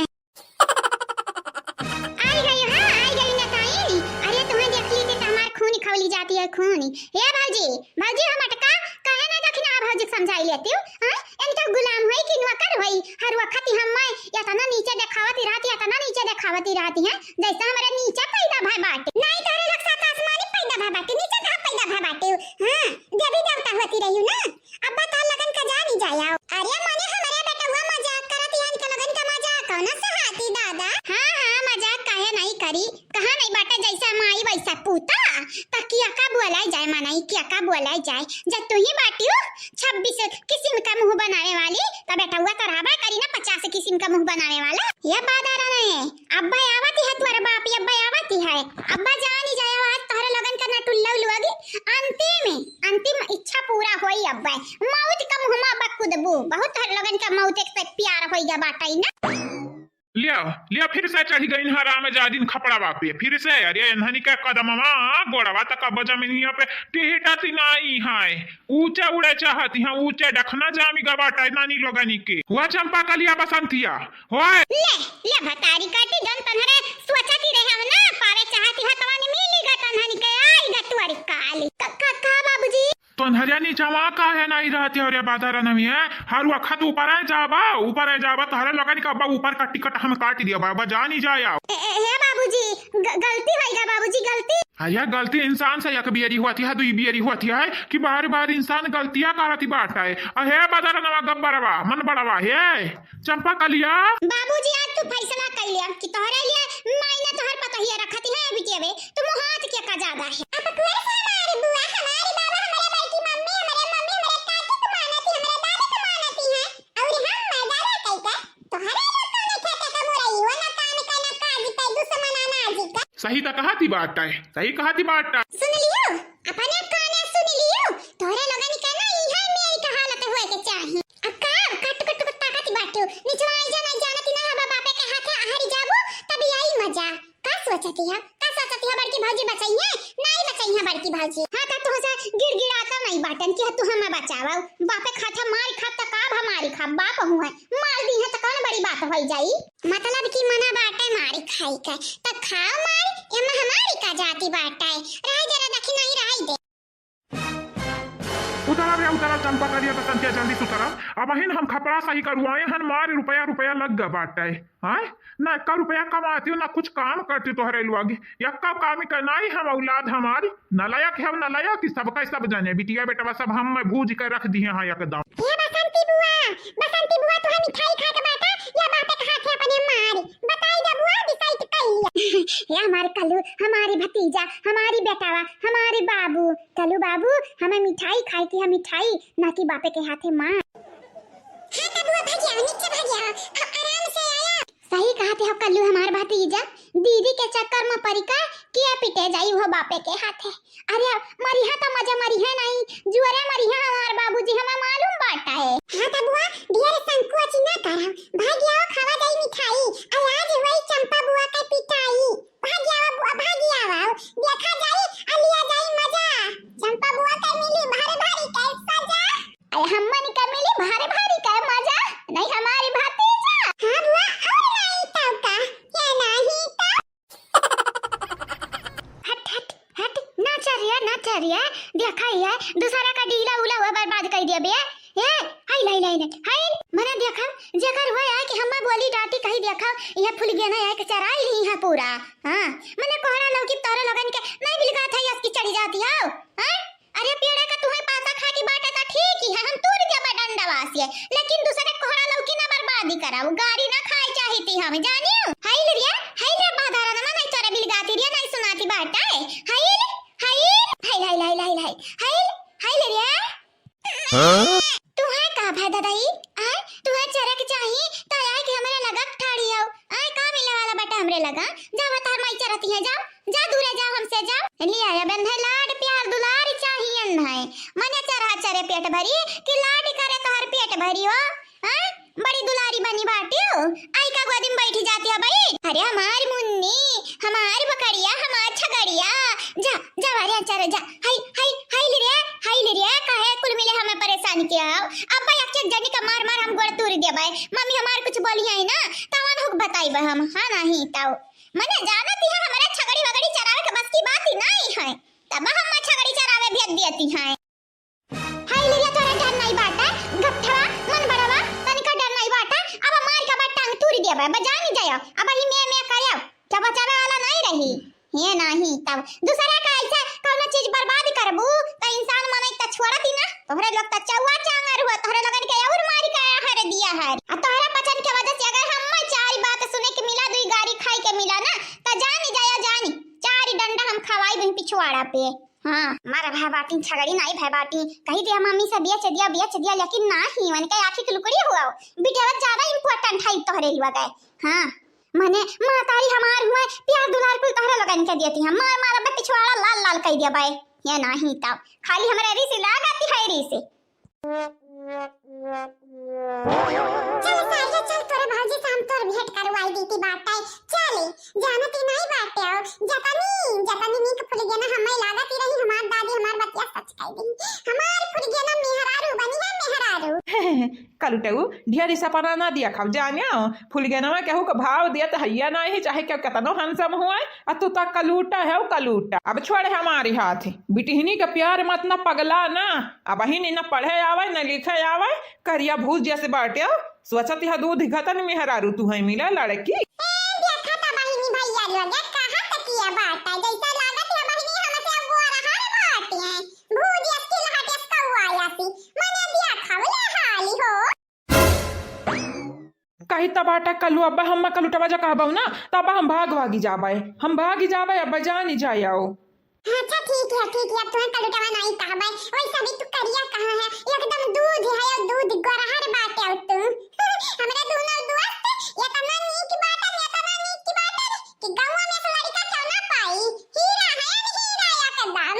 आई गई, हाँ, आई गई नताई। अरे तुम्हें देख लीती तो हमार खून खौली जाती है, खून। हे भौजी, भौजी हम अटका, काहे ना दखिना भौजी के समझाई लेती हूँ, हाँ? इनका गुलाम होई कि नौकर होई? हर वक्त ही हम मैं इतना नीचे देखावत ही रहती, इतना नीचे देखावत ही रहती हैं, जैसे हमारे नीचे पैदा भय बाटे। नहीं तोहरे लोग साथ आसमानी पैदा भय बाटे, नीचे कहाँ पैदा भय बाटे? हाँ, देवी देवता होती रही ना, अब्बा तोहर लगन का जानी जाया। अरे मने हमरे बेटवा मजाक करत ही, इनका लगन का मजाक कौन सहाती दादा? हाँ, हाँ, मजाक काहे नहीं करी? कहा नहीं बाटे, जैसा माई वैसा पूता, त किया का बोला जाए, मनई किया का बोला जाए। जब तू ही बाटियो छब्बीस किस्म का मुंह बनावे वाली, त बेटवा तो रहबा करी ना पचास किस्म का मुंह बनावे वाला। ये बात आ रहा है, अब्बा आवत है तोहरे बाप, ये अब्बा आवत है, अब्बा जानी जाए, आज तोहरे लोगन का ना टुल्ला उलुआ गी, अंतिम, अंतिम इच्छा पूरा होई अब्बा, मौत का मुंह में अब्बा कूदबू, बहुत तोहरे लोगन का मौत एक से प्यार होई गा बाटे ना। लिया, लिया, फिर से चढ़ गई हरामजादिन खपड़वा पे। फिर से, अरे, इन्हनी के कदमवा, गोड़वा तक अब जमीनिया पे टिहटत नाई है। ऊंचा उड़े चाहती हैं, ऊंचे डखना जामी गा बाटे नानी लोगनी के। हुआ चंपा कलिया बसंतिया, होए। ले, ले भतारी काटी, जन तन्हरे सोचती रहे हम ना, पावे चाहती है तवानी मिली गा तन्हनी के, आई गा तुअरी काली। क-, क-, का बाबूजी? तोन्हरिया नीचवा काहे नाई रहती हो रे बादर नमी है? हर वखत ऊपर है जाबा, ऊपर है जाबा, तोहरे लोगन का अब्बा ऊपर का टिकट हम काट दिया बा, बा जानी जाया। ए, ए, हे बाबूजी, ग-, गलती होई गा बाबूजी, गलती। हाँ, यह गलती इंसान से एक बियरी होती है, दुई बियरी होती है कि बार बार इंसान गलतियाँ करती बाटे। अ हे बादर नवा गब्बरवा, मन बड़वा, हे। चंपा कलिया। बाबूजी, आज तू फैसला कर लिया कि तोहरे लिए मायने तोहर पतोहिया रखती है बिटिया बे, तू मुहात के का ज्यादा है। अब तोरे से हमारे बुआ, हमारे बाबा, हमारे बड़की मम्मी, हमारे मम्मी, हमारे काकी को मानती, हमारे दादी को मानती है। और हम मजारा कई का तोहरे लोग को नहीं खेते का मुरई, वो ना काम का ना काज का, दुश्मन अनाज का। सही तो कहा थी बात है, सही कहा थी बात है। सुन लियो, अपने काने सुन लियो, तोहरे लोगन के ना इहे मेरी का हालत हुए के चाही। अब का कट कट कट ताकत बाटियो, निचवा आई जा, नहीं जानती ना हबा बापे के हाथे आहारी जाबो, तब आई मजा। का सोचती है, का सोचती है बड़की भौजी बचाई है? नहीं बचाई है बड़की भौजी। हाँ, गिड़गिड़ाता नहीं बाटन कि तू हमें बचावा। बापे खात है मारी खाब त का भा मारी खाब, बाप हुए मार दी है त कौन बड़ी बात होई जाई। मतलब कि मना बाटे मारी खाई का, त खाओ मार, एमा हमारी का जाती बाटे। रह जरा दखी नहीं रह दे। उतरा बे, उतरा चंपा करिया बसंतिया, जल्दी से उतरा। अबहिन हम खपड़ा सही करुआए हन, मार रुपया रुपया लग गा बाटे। हाँ, ना एक्का रुपया कमाती हो, ना कुछ काम करती तोहरे लुआगे। यक्का काम ही करना ही हम औलाद हमारी। नलायक है, नलायक ही, सबका सब जाने। बिटिया बेटवा सब हम में भूज के रख दिए हैं एकदम। हे बसंती बुआ, बसंती बुआ, तोहे मिठाई खाए के बाटे या बापे के हाथे अपने मारी? बताई दे बुआ, decide कर लिया। हे हमारे कल्लू, हमारी भतीजा, हमारी बेटावा, हमारी बाबू, कल्लू बाबू, हमें मिठाई खाए की है, मिठाई, ना कि बापे के हाथे मार। हाँ तो बुआ, भाग जाओ, नीचे भाग जाओ, अब आराम से आया। सही कहत हो कल्लू हमार भतीजा, दीदी के चक्कर में परी का, किया पिटे जाई हो बापे के हाथे। अरे मरिहा त मजा मरिहा नहीं, जुअरे मरिहा हमार बाबूजी, हमें मालूम बाटा है। हाँ त बुआ, ढेर संकोच ना करा, भाग आओ, खावा जाई मिठाई, आज वही चंपा बुआ के पिटाई। भाग आओ बुआ, भाग आओ, देखा जाई, आ लिया जाई मजा। चंपा बुआ के मिली भारी भारी के सजा। अरे हमन के मिली भारी भारी के मजा, नहीं हमारी भतीजा। हाँ बुआ, और नहीं तो का, ये नहीं तो। हट, हट, हट, ना चरिया, ना चरिया। देखा ये, दूसरा का डीला उला हुआ बर्बाद कर दिया बे। ए, हाय, हाय, हाय, हाय, हाय, मने देखा, जेकर हुआ है कि हम्मा बोली डांटी कही देखा, ये फुलगेना है कि चराई ली है पूरा। हाँ, मने कोहरा लौकी तोरे लोगन के नहीं बिलगात है, यस की चढ़ी जाती हो। हाँ? अरे पेड़े का तुहे पाता खा की बाटे त ठीक ही है, हम तूर देबे डंडवा से, लेकिन दूसरे कोहरा लौकी ना बर्बादी कराओ, गारी ना खाए चाहती हम, जानियो? हाय ले रे, हाय रे बादारा नमा नहीं तोरे बिलगाती रे, नहीं सुनाती बाटे। हाय ले, हाय, हाय, हाय, हाय, हाय, हाय, हाय ले रे। हाँ? तुहे का भा दादाई? आय, तुहे चरक चाही, त आय के हमरे लगा ठाड़ी आओ। आय, का मिले वाला बाटे हमरे लगा? जावा तोहर माई चरती है, जाओ। जा दूरे जाओ हमसे, जाओ। लिया या बंधे लाड प्यार दुलार चाहिए है। मने चरहा चरे पेट भरी कि लाड करे तोहर पेट भरी हो? हैं? बड़ी दुलारी बनी बाटी हो। आई का गोदी में बैठी जाती है भाई? अरे हमार मुन्नी, हमार बकरिया, हमार छगड़िया। जा, जा वारे चर जा। हाय, हाय, हाय ले रे, हाय ले रे, काहे कुल मिले हमें परेशान किया हो? अब भाई एक एक जनी का मार मार हम गोड़ तोड़ देबे। मम्मी हमार कुछ बोली है ना, तवन हुक बताइबे हम। हाँ नहीं ताऊ। मने जानत ही है, हमारे छगड़ी वगड़ी चरावे के बस की बात ही नहीं है, तब हम छगड़ी चरावे भेज दियती हैं। हाय लिया, तोरा डर नहीं बाटे, गट्ठवा, मन बड़वा, तनिका डर नहीं बाटे। अब मार के बा टांग तूर देबे, बजा नहीं जायो, अब ही मैं मैं करब, क्या बचावे वाला नहीं रही। ये नहीं तब दूसरा का ऐसा कौनो चीज बर्बाद करबू त इंसान मनई त छोड़त ही ना। तोहरे लोग त चौवा चांगर हुआ, तोहरे लोगन के और मारी का हर दिया है। आ तोहरा पचन के वजह से अगर हम चार बात सुने के मिला, दुई गारी खाई के मिला ना, त जानी जाया जानी, चार डंडा हम खवाई बिन पिछवाड़ा पे। हाँ, मारा भय बाटी, छगड़ी नाई भय बाटी, कही दिया मम्मी से बेच दिया, बेच दिया, लेकिन नाही, उनके आँखी के लुकड़ी हुआ, बिटिया ज्यादा important है तोहरे लुआ गए। हाँ, मने मातारी हमार हुए, प्यार दुलार कुल तोहरे लोगन के देती हम, मार मार अब पिछवाड़ा लाल लाल कह दिया बाय, ये नाही तब खाली हमरे री से लाग आती है री से। चल सारिया चल, तोरे भौजी से हम तोर भेंट करवाई देती बाटे। चले, जानती नहीं बाटे हो, जतनी, जतनी नीक फुलगेना हमें लागत ही रही, हमार दादी हमार बतिया सच कह दी। हमार फुलगेना मेहरारू बनी है, मेहरारू। कलुटऊ, ढेर सपना ना दिया खाओ, जानियो, फुलगेनवा केहू के भाव दिया त हैया नहीं, चाहे केहू केतनो handsome हुए, आ तू त कलूटा है, कलूटा। अब छोड़े हमारी हाथ, बिटिहनी के प्यार मत ना पगला ना, अबहिन न पढ़े आवे, न लिखे आवे, करिया भूस जैसे बाटे। सोचत ह दूध घतन मेहरारू तू है मिला लड़की। ए, देखा त बहिनी भैया लोग, कहा त किया बाटे, जैसे लागत है बहिनी हमसे अब वो रहा बाटे। भूस जैसे लहटे कौआ आसी, मने देखा ले हाली हो। कही तब बाटा कलू, अब हम कलुटवा जा कहबऊ ना, तब हम भाग भागी जाबे, हम भागी जाबे, अब जानी जाओ। अच्छा ठीक है, ठीक है, अब तुम्हें कलुटवा नहीं कहबे। वैसे भी तू करिया कहाँ है, एकदम दूध है, दूध गोरहर बाटे हो तू। हमरा दोनों दोस्त इतना नीक बाटन, इतना नीक बाटन कि गाँव में से लड़का क्यों ना पाई। हीरा है, हीरा एकदम।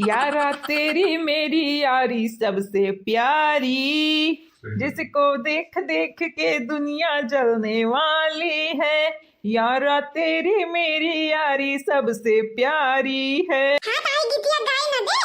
यारा तेरी मेरी यारी सबसे प्यारी, जिसको देख देख के दुनिया जलने वाली है। यारा तेरी मेरी यारी सबसे प्यारी है। हाँ भाई, गीतिया गाई ना दे,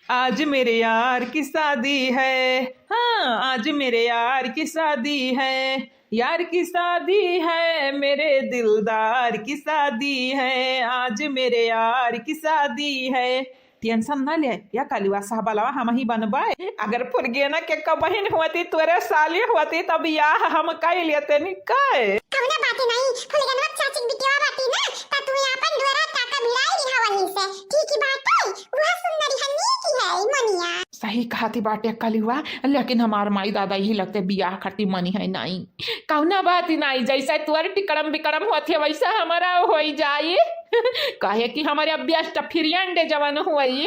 आज मेरे यार की शादी है, हाँ, आज मेरे यार की शादी है, यार की शादी है, मेरे दिलदार की शादी है, आज मेरे यार की शादी है। Tension ना ले, या कलुआ सहबलवा हमही बनबे। अगर फुलगेना के कबहिन होती, तोरे साली होती, तब बियाह हम कइ लेते नी कइ। कउनो बात नहीं, फुलगेनवा चाची के बिटिया बाटी ना, त तू आपन डोरा टाका भिड़ाई लिहा वहीं से। ठीक ही बात है, वह सुंदरी हन्नी की है, मनिया। सही कहती बाटे कलुआ, लेकिन हमार माई दादा यही लगते बियाह करती मनी है नहीं। कउनो बात ही नहीं, जैसे तोर टिकड़म बिकड़म होत है, वैसे हमारा होई जाई। काहे कि हमारे अब best friend जवन होई।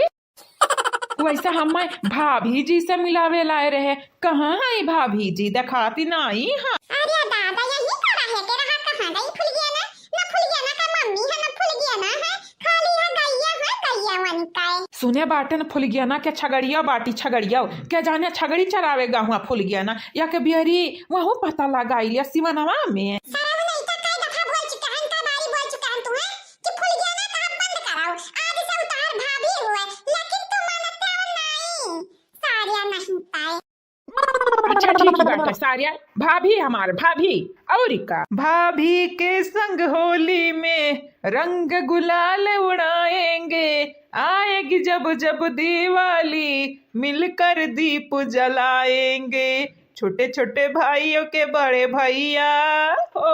वैसे हमें भाभी जी से मिलावे लाए रहे, कहाँ है भाभी जी, देखाती नहीं है। अरे दादा, यही तो रहे के रहा, कहाँ गई फुलगेना? ना फुलगेना का मम्मी है, ना फुलगेना है, खाली है गैया है, गैया वन का है। सुने बाटे न फुलगेना के छगड़िया बाटी, छगड़िया, क्या जाने छगड़ी चरावे गा हुआ फुलगेना, या के बियरी वहू पता लगाई लिया सिवनवा में। सरम नहीं तो कई दफा बोल चुका है, कई बारी बोल चुका है तू, हैं? कि फुलगेना कहा बंद कराओ, आज से उतार भाभी हुए, लेकिन तू मानत नहीं, सारिया नहीं पाए। अच्छा ठीक ही बात है, सारिया भाभी हमार भाभी, और का? भाभी के संग होली में रंग गुलाल उड़ाएंगे, आएगी जब जब दिवाली, मिलकर दीप जलाएंगे, छोटे छोटे भाइयों के बड़े भैया, हो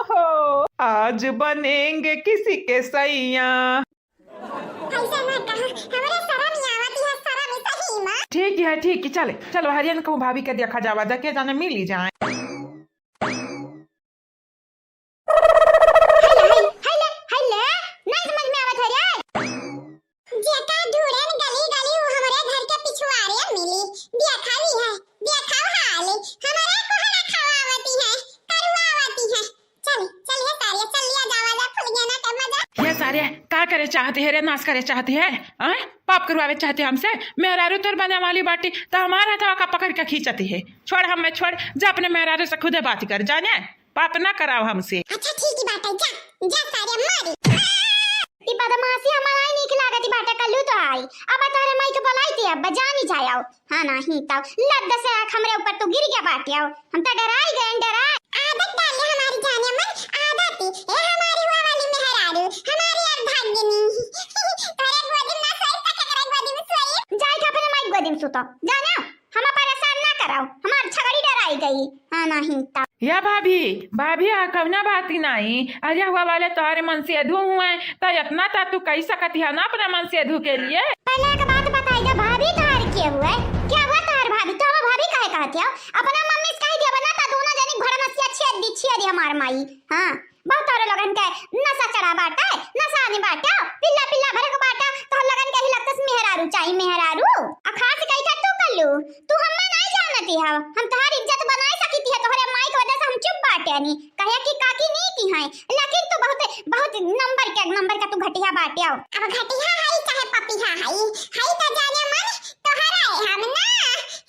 हो, आज बनेंगे किसी के सैया। ऐसे ना कहा, हमरे शरम ही आवत है, शरम ही सही में। ठीक है, ठीक है, चले, चलो हरियन कहूँ भाभी के देखा जावा, देखे जाने मिली जाए। हाय ले, हाय ले, हाय ले, नहीं समझ में आवत है रे। जेका ढूढ़न गली गली, वो हमरे घर के पिछुआरे मिली। बिया खावी है, बिया खाव हाली, हमरे कोहरा खवावती है, करुआवती है। चल, चल हे सारिया, चल लिया जावा जा फुलगेना के मजा। हे सारिया, का करे चाहती है रे, नाश करे चाहती है, आय? पाप करवावे चाहती है हमसे? मेहरारू तोर बने वाली बाटी, त हमार हथवा का पकड़ के खींचती है। छोड़ हमें, छोड़, जा अपने मेहरारू से खुदे बात कर, जाने? पाप ना कराओ हमसे। अच्छा ठीक ही बात है, जा, जा सारे मारी। ई बदमाशी हमारा ही नीक लागत बाटे, कल्लू तो आई। अब तोहरे माई के बुलाई थी, अब जानी जाओ। हाँ नहीं तो लद्द से आँख हमरे ऊपर तू गिर गया बाटे। आओ, हम तो डराई गए, डराई। आदत डाले हमारी जाने मन, आदत। ए हमारी हुआ वाली मेहरारू, हमारी अर्धांगिनी। तोहरे गोदी में ना सोई, त केकरे गोदी में सोई? जाई के अपने माई गोदी में सुतो, जाने? हमें परेशान ना कराओ, हमार छगड़ी डराई गई। हाँ नहीं तो। या भाभी, भाभी, आ कवना बात ही नहीं। अरे हुआ वाले तोहरे मनसेधू हुए, त इतना त तू कही सकती है ना अपने मनसेधू के लिए। पहले एक बात बताई दे भाभी, तोहर के हुए? क्या हुआ तोहर भाभी? तो हम भाभी काहे कहती हो? अपना मम्मी से कह दिया ना, त दोनों जनी भड़नसिया छेद दी, छेद दी हमार माई। हाँ, बहुत तोहरे लोगन के नशा चढ़ा बाटे, नशा आनी बाटे, पिल्ला पिल्ला भरे को बाटे, तोहर लोगन के ही लगता से मेहरारू चाही, मेहरारू। आ खास कही था तू कल्लू, तू हम्मा नहीं जानती हो, हम तोहार इज्जत बनाए सकी थी, तोहरे माई के वजह से हम चुप बाटे नी, कहे कि काकी नीक ही हैं, लेकिन तू बहुत, बहुत नंबर के, नंबर का तू घटिया बाटे हो। अब घटिया है चाहे पपिया है, है तो जाने मन तोहरा है, हम ना,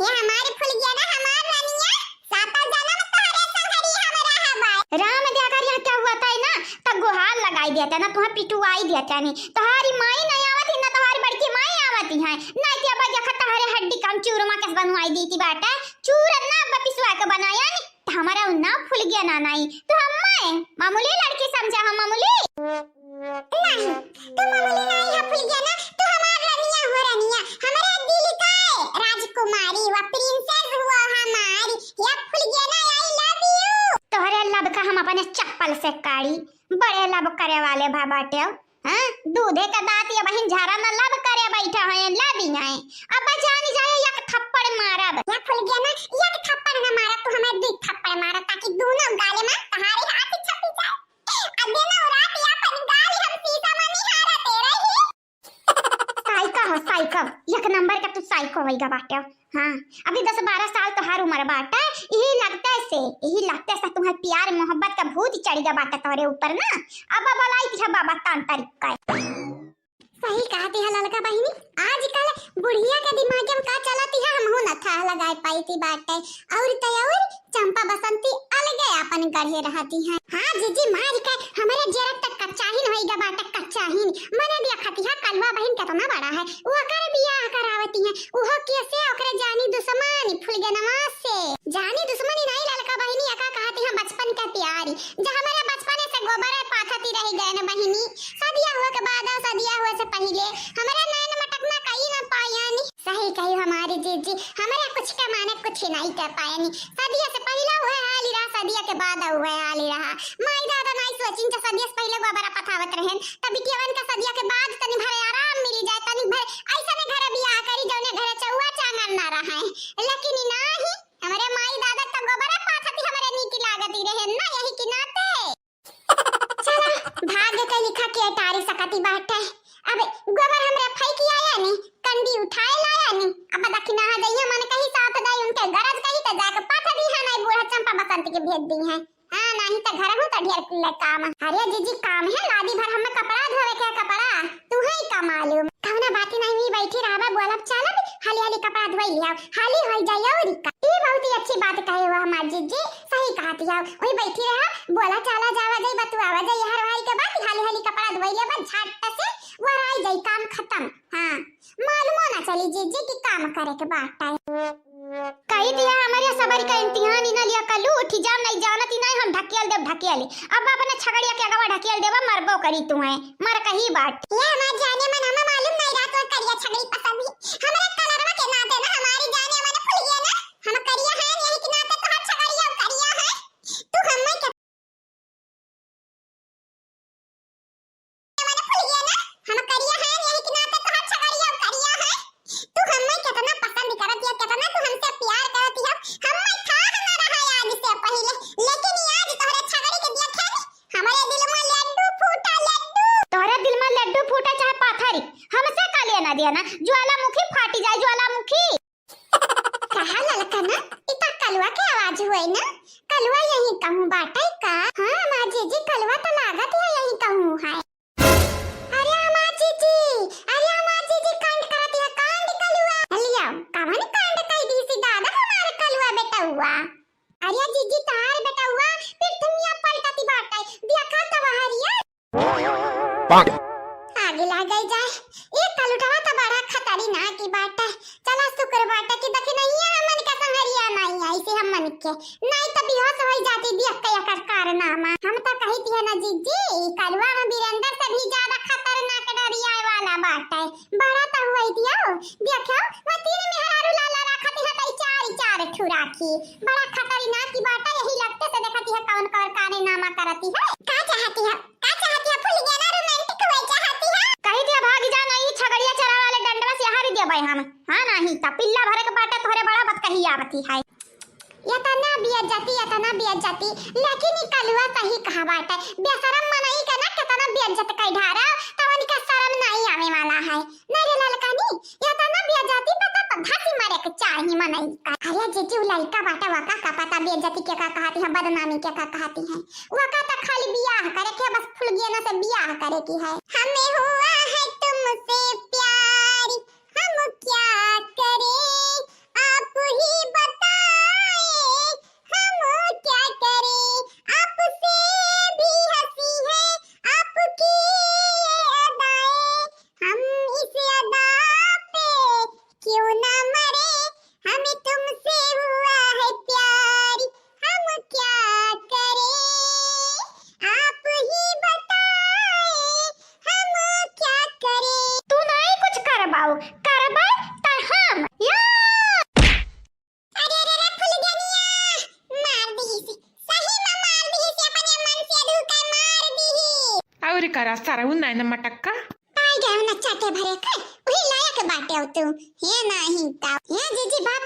ये हमारी फुलगेना, हमार रनिया, सातों जन्म तोहरे संगरी हम रहबै। राम दया कर यहाँ क्या हुआ था ना, त गुहार लगाई देते ना, तुम्हें पिटुआई देते नहीं। तोहारी माई नहीं आवत ही ना, तोहारी बड़की माई आवत ही है, नहीं ते अब देखा तोहरे हड्डी काम चूरमा के बनवाई देती बाटे, चूरन ना अब पिसवा के बनाया नहीं, त हमारा ना फुलगेना नहीं, तो हम मामूली लड़की समझा हम मामूली। नहीं, तू मामूली नहीं है फुलगेना, तू हमार रनिया हो रनिया, हमरे दिल का राजकुमारी, वा princess हुआ हमारी, या फुलगेना, I love you। तोहरे love का हम अपने चप्पल से काढ़ी, बड़े love करे वाले भा बाटे हो, हाँ? दूधे का दाँत ये बहिन झारा में love करे बैठा है, love ही नहीं। अब जानी जाए एक थप्पड़ मारब। या फुलगेना, एक थप्पड़ ना मारा, तू हमें दू थप्पड़ मारा, ताकि दोनों गाले में तोहारे हाथ छपी जाए। आ दिन और रात ये अपन गाल हम शीशा में निहारते रही। साइको हो, साइको। एक नंबर का तू साइको होइगा बाटे। हाँ, अभी दस बारह साल तोहार उम्र बाटे, यही लगते से, यही लगते से तुम्हें प्यार मोहब्बत का भूत चढ़ गया बाटे तोहरे ऊपर ना। अब बलाई थी बाबा तांत्रिक का। सही कहती है ललका बहिनी, आजकल बुढ़िया के दिमाग में का चलती है, हमहू न था लगाए पाई थी बाटे। और तो और चंपा बसंती अलगे अपन गढ़े रहती है। हाँ जीजी, मार के हमारे जरा तक कच्चा ही नहीं गा बाटे, कच्चा ही। मने देखती है कलवा बहिन कितना बड़ा है, वो कर बियाह करावती उहो कैसे? ओकरे जानी दुश्मनी फुलगेनवा से। जानी दुश्मनी नाहीं ललका बहिनी, एका कहती हम बचपन के प्यारी। जे हमरे बचपने से गोबरे पाथती रहि गए न बहिनी। सदिया हुए के बाद और सदिया हुए से पहिले हमरे नैन मटकना कई न पायनी। सही कही हमारी जीजी, हमरे कुछ के माने कुछ ही नाहीं कह पायनी। सदिया से पहिले हुए हाली रहा, सदिया के बाद हुए हाली रहा। माई दादा नाहीं सोचिन जे सदिया से पहिले गोबरा पथावत रहेन, तब बिटियवन का सदिया के बाद तनी भरे आराम मिली जाए, तनी भरे ऐसने घर बियाह करी जौने घरे चौआ चांगन ना रहे। लेकिन ई नाहीं, हमरे माई दादा तो गोबरा पाथती हमरे नीक लागती रहेन ना, यही के नाते। चला, भाग्य के लिखा के टारी सकती बाटे। अब गोबर हमरा फेंकी आया नी, कंडी उठाए लाया नी। अब दखिना जइया मन कही साथ दाई उनके गरज कही त जाके पाथ दिहा नाहीं बूढ़ा चंपा बसंत के भेज दिहे। हाँ, नाहीं त घर हूँ त ढेर कुल्ले काम। अरे जीजी, काम है लादी भर हमें कपड़ा धोवे के कपड़ा, तू है का मालूम। कौना बाती नाहीं हुई, बैठी रहबा, बोलब चलब, हाली हाली कपड़ा धोई लियाओ, हाली होई जाई। और का? ई बहुत ही अच्छी बात कहे हो हमार जीजी, सही कहती हो। वही बैठी रहा, बोला चाला जावा जाई, बतुआवा जाई हर भाई के बात, हाली हाली कपड़ा धोई लेबा, झट से वराई जाई, काम खत्म। हाँ, मालूमो ना चली जीजी कि काम करे के बाटे। कही दिया हमरे सबर का इम्तिहान ही ना लिया कलू, उठी जाओ, नाहीं जानत ही नाहीं, हम ढकेल देब, ढकेल। अब अपने छगड़िया के अगवा ढकेल देबा, मरबो करी तुम्हें। मर कही बाट। ये हमार जाने मन, हमें मालूम नाहीं रहा तोर करिया छगड़ी पसंद ही। हमरा कलरवा के नाते ना हमारी जाने मन फुल गया ना। हम करिया हैं, यही के नाते तोहर छगड़िया करिया है। तू हमें के-, मन फुल गया ना। हम करिया हैं, यही के नाते तोहर छगड़िया करिया है। तू हमें कितना पसंद करत हिया, कितना तू हमसे प्यार करत हिया, हमें था ना रहा आज से पहिले, लेकिन ई आज तोहरे छगड़ी के देखे नी, हमरे दिल में लड्डू फूटा, लड्डू। तोहरे दिल में लड्डू फूटा चाहे पाथरी, हमसे का लेना देना? ज्वालामुखी फाटी जाए, ज्वालामुखी। कहा ललकना, ई त कलुआ के आवाज हुए ना? कलुआ यहीं कहूँ बाटे का? हाँ, हमार जीजी, कलुआ त लागत है यहीं कहूँ है। अरे हमार जीजी, अरे हमार जीजी, कांड करत है, कांड कलुआ। लिया, कवन कांड कई दी सी दादा हमार कलुआ बेटउआ? अरे जीजी, तार बेटउआ पृथ्विया पलटती बाटे, देखा त बहरिया। आगे लाग गई जाए। ए कलुटवा त बड़ा खतरनाक ही बाटे। चला शुक्र बाटे कि दखिनहिया हमन के संहरिया नाहीं आई से हमन के। नाहीं त बेहोश होई जाती देख के एकर कारनामा। हम त कही थी ना जीजी, ई कलुआ में वीरेंद्र से भी ज्यादा खतरनाक डरियाए वाला बाटे। बड़ा त हुई दियो। देखो, वो तीन मेहरारू लाला राखत है त ई चार, ई चार ठुराखी। बड़ा खतरनाक ही बाटे, यही लगते से देखती है कौन कौन कारनामा करती है। का चाहती है? का चाहती है? फुलगेना रोमांटिक हुए चाहती है? कही दिया भागी जा, नाहीं छगड़िया चरा वाले डंडवा से हारी दिया भाई हम। हाँ, नाहीं त पिल्ला भरे के बाटे तोहरे बड़ा बतकही आवती है। इतना बेइज्जती, इतना बेइज्जती, लेकिन ई कलुआ सही कहा बाटे। बेशरम मनई के ना कितना बेइज्जत कई ढारा, त उनका शर्म नाहीं आवे वाला है। नहीं रे ललकनी, इतना बेइज्जती पता त धसी मरे के चाही मनई का। अरे जीजी, उ लइका बाटे, वका का पता बेइज्जती के का कहती है, बदनामी के का कहती है। वका त खाली बियाह करे के, बस फुलगेना से बियाह करे की है। हमें हुआ है तुमसे प्यार, हम क्या करें, आप ही बताएं, हम क्या करें, आपसे भी हंसी है आपकी ये अदाएं, हम इस अदा पे क्यों ना मरे, हमें तुमसे हुआ है प्यार, हम क्या करें, आप ही बताएं, हम क्या करें। तू नाहीं कुछ करबाऊ, करबा त हम। या! अरे, अरे, अरे, फुलगेनिया, मार दिहिस, सही में मार दिहिस, अपने मन से धोखा मार दिहिस। और करा सारा उ नैन मटक्का। पाई गए ना चाटे भरे के, वही लायक बाटे तू। हे नाहीं ता। हे जीजी बाप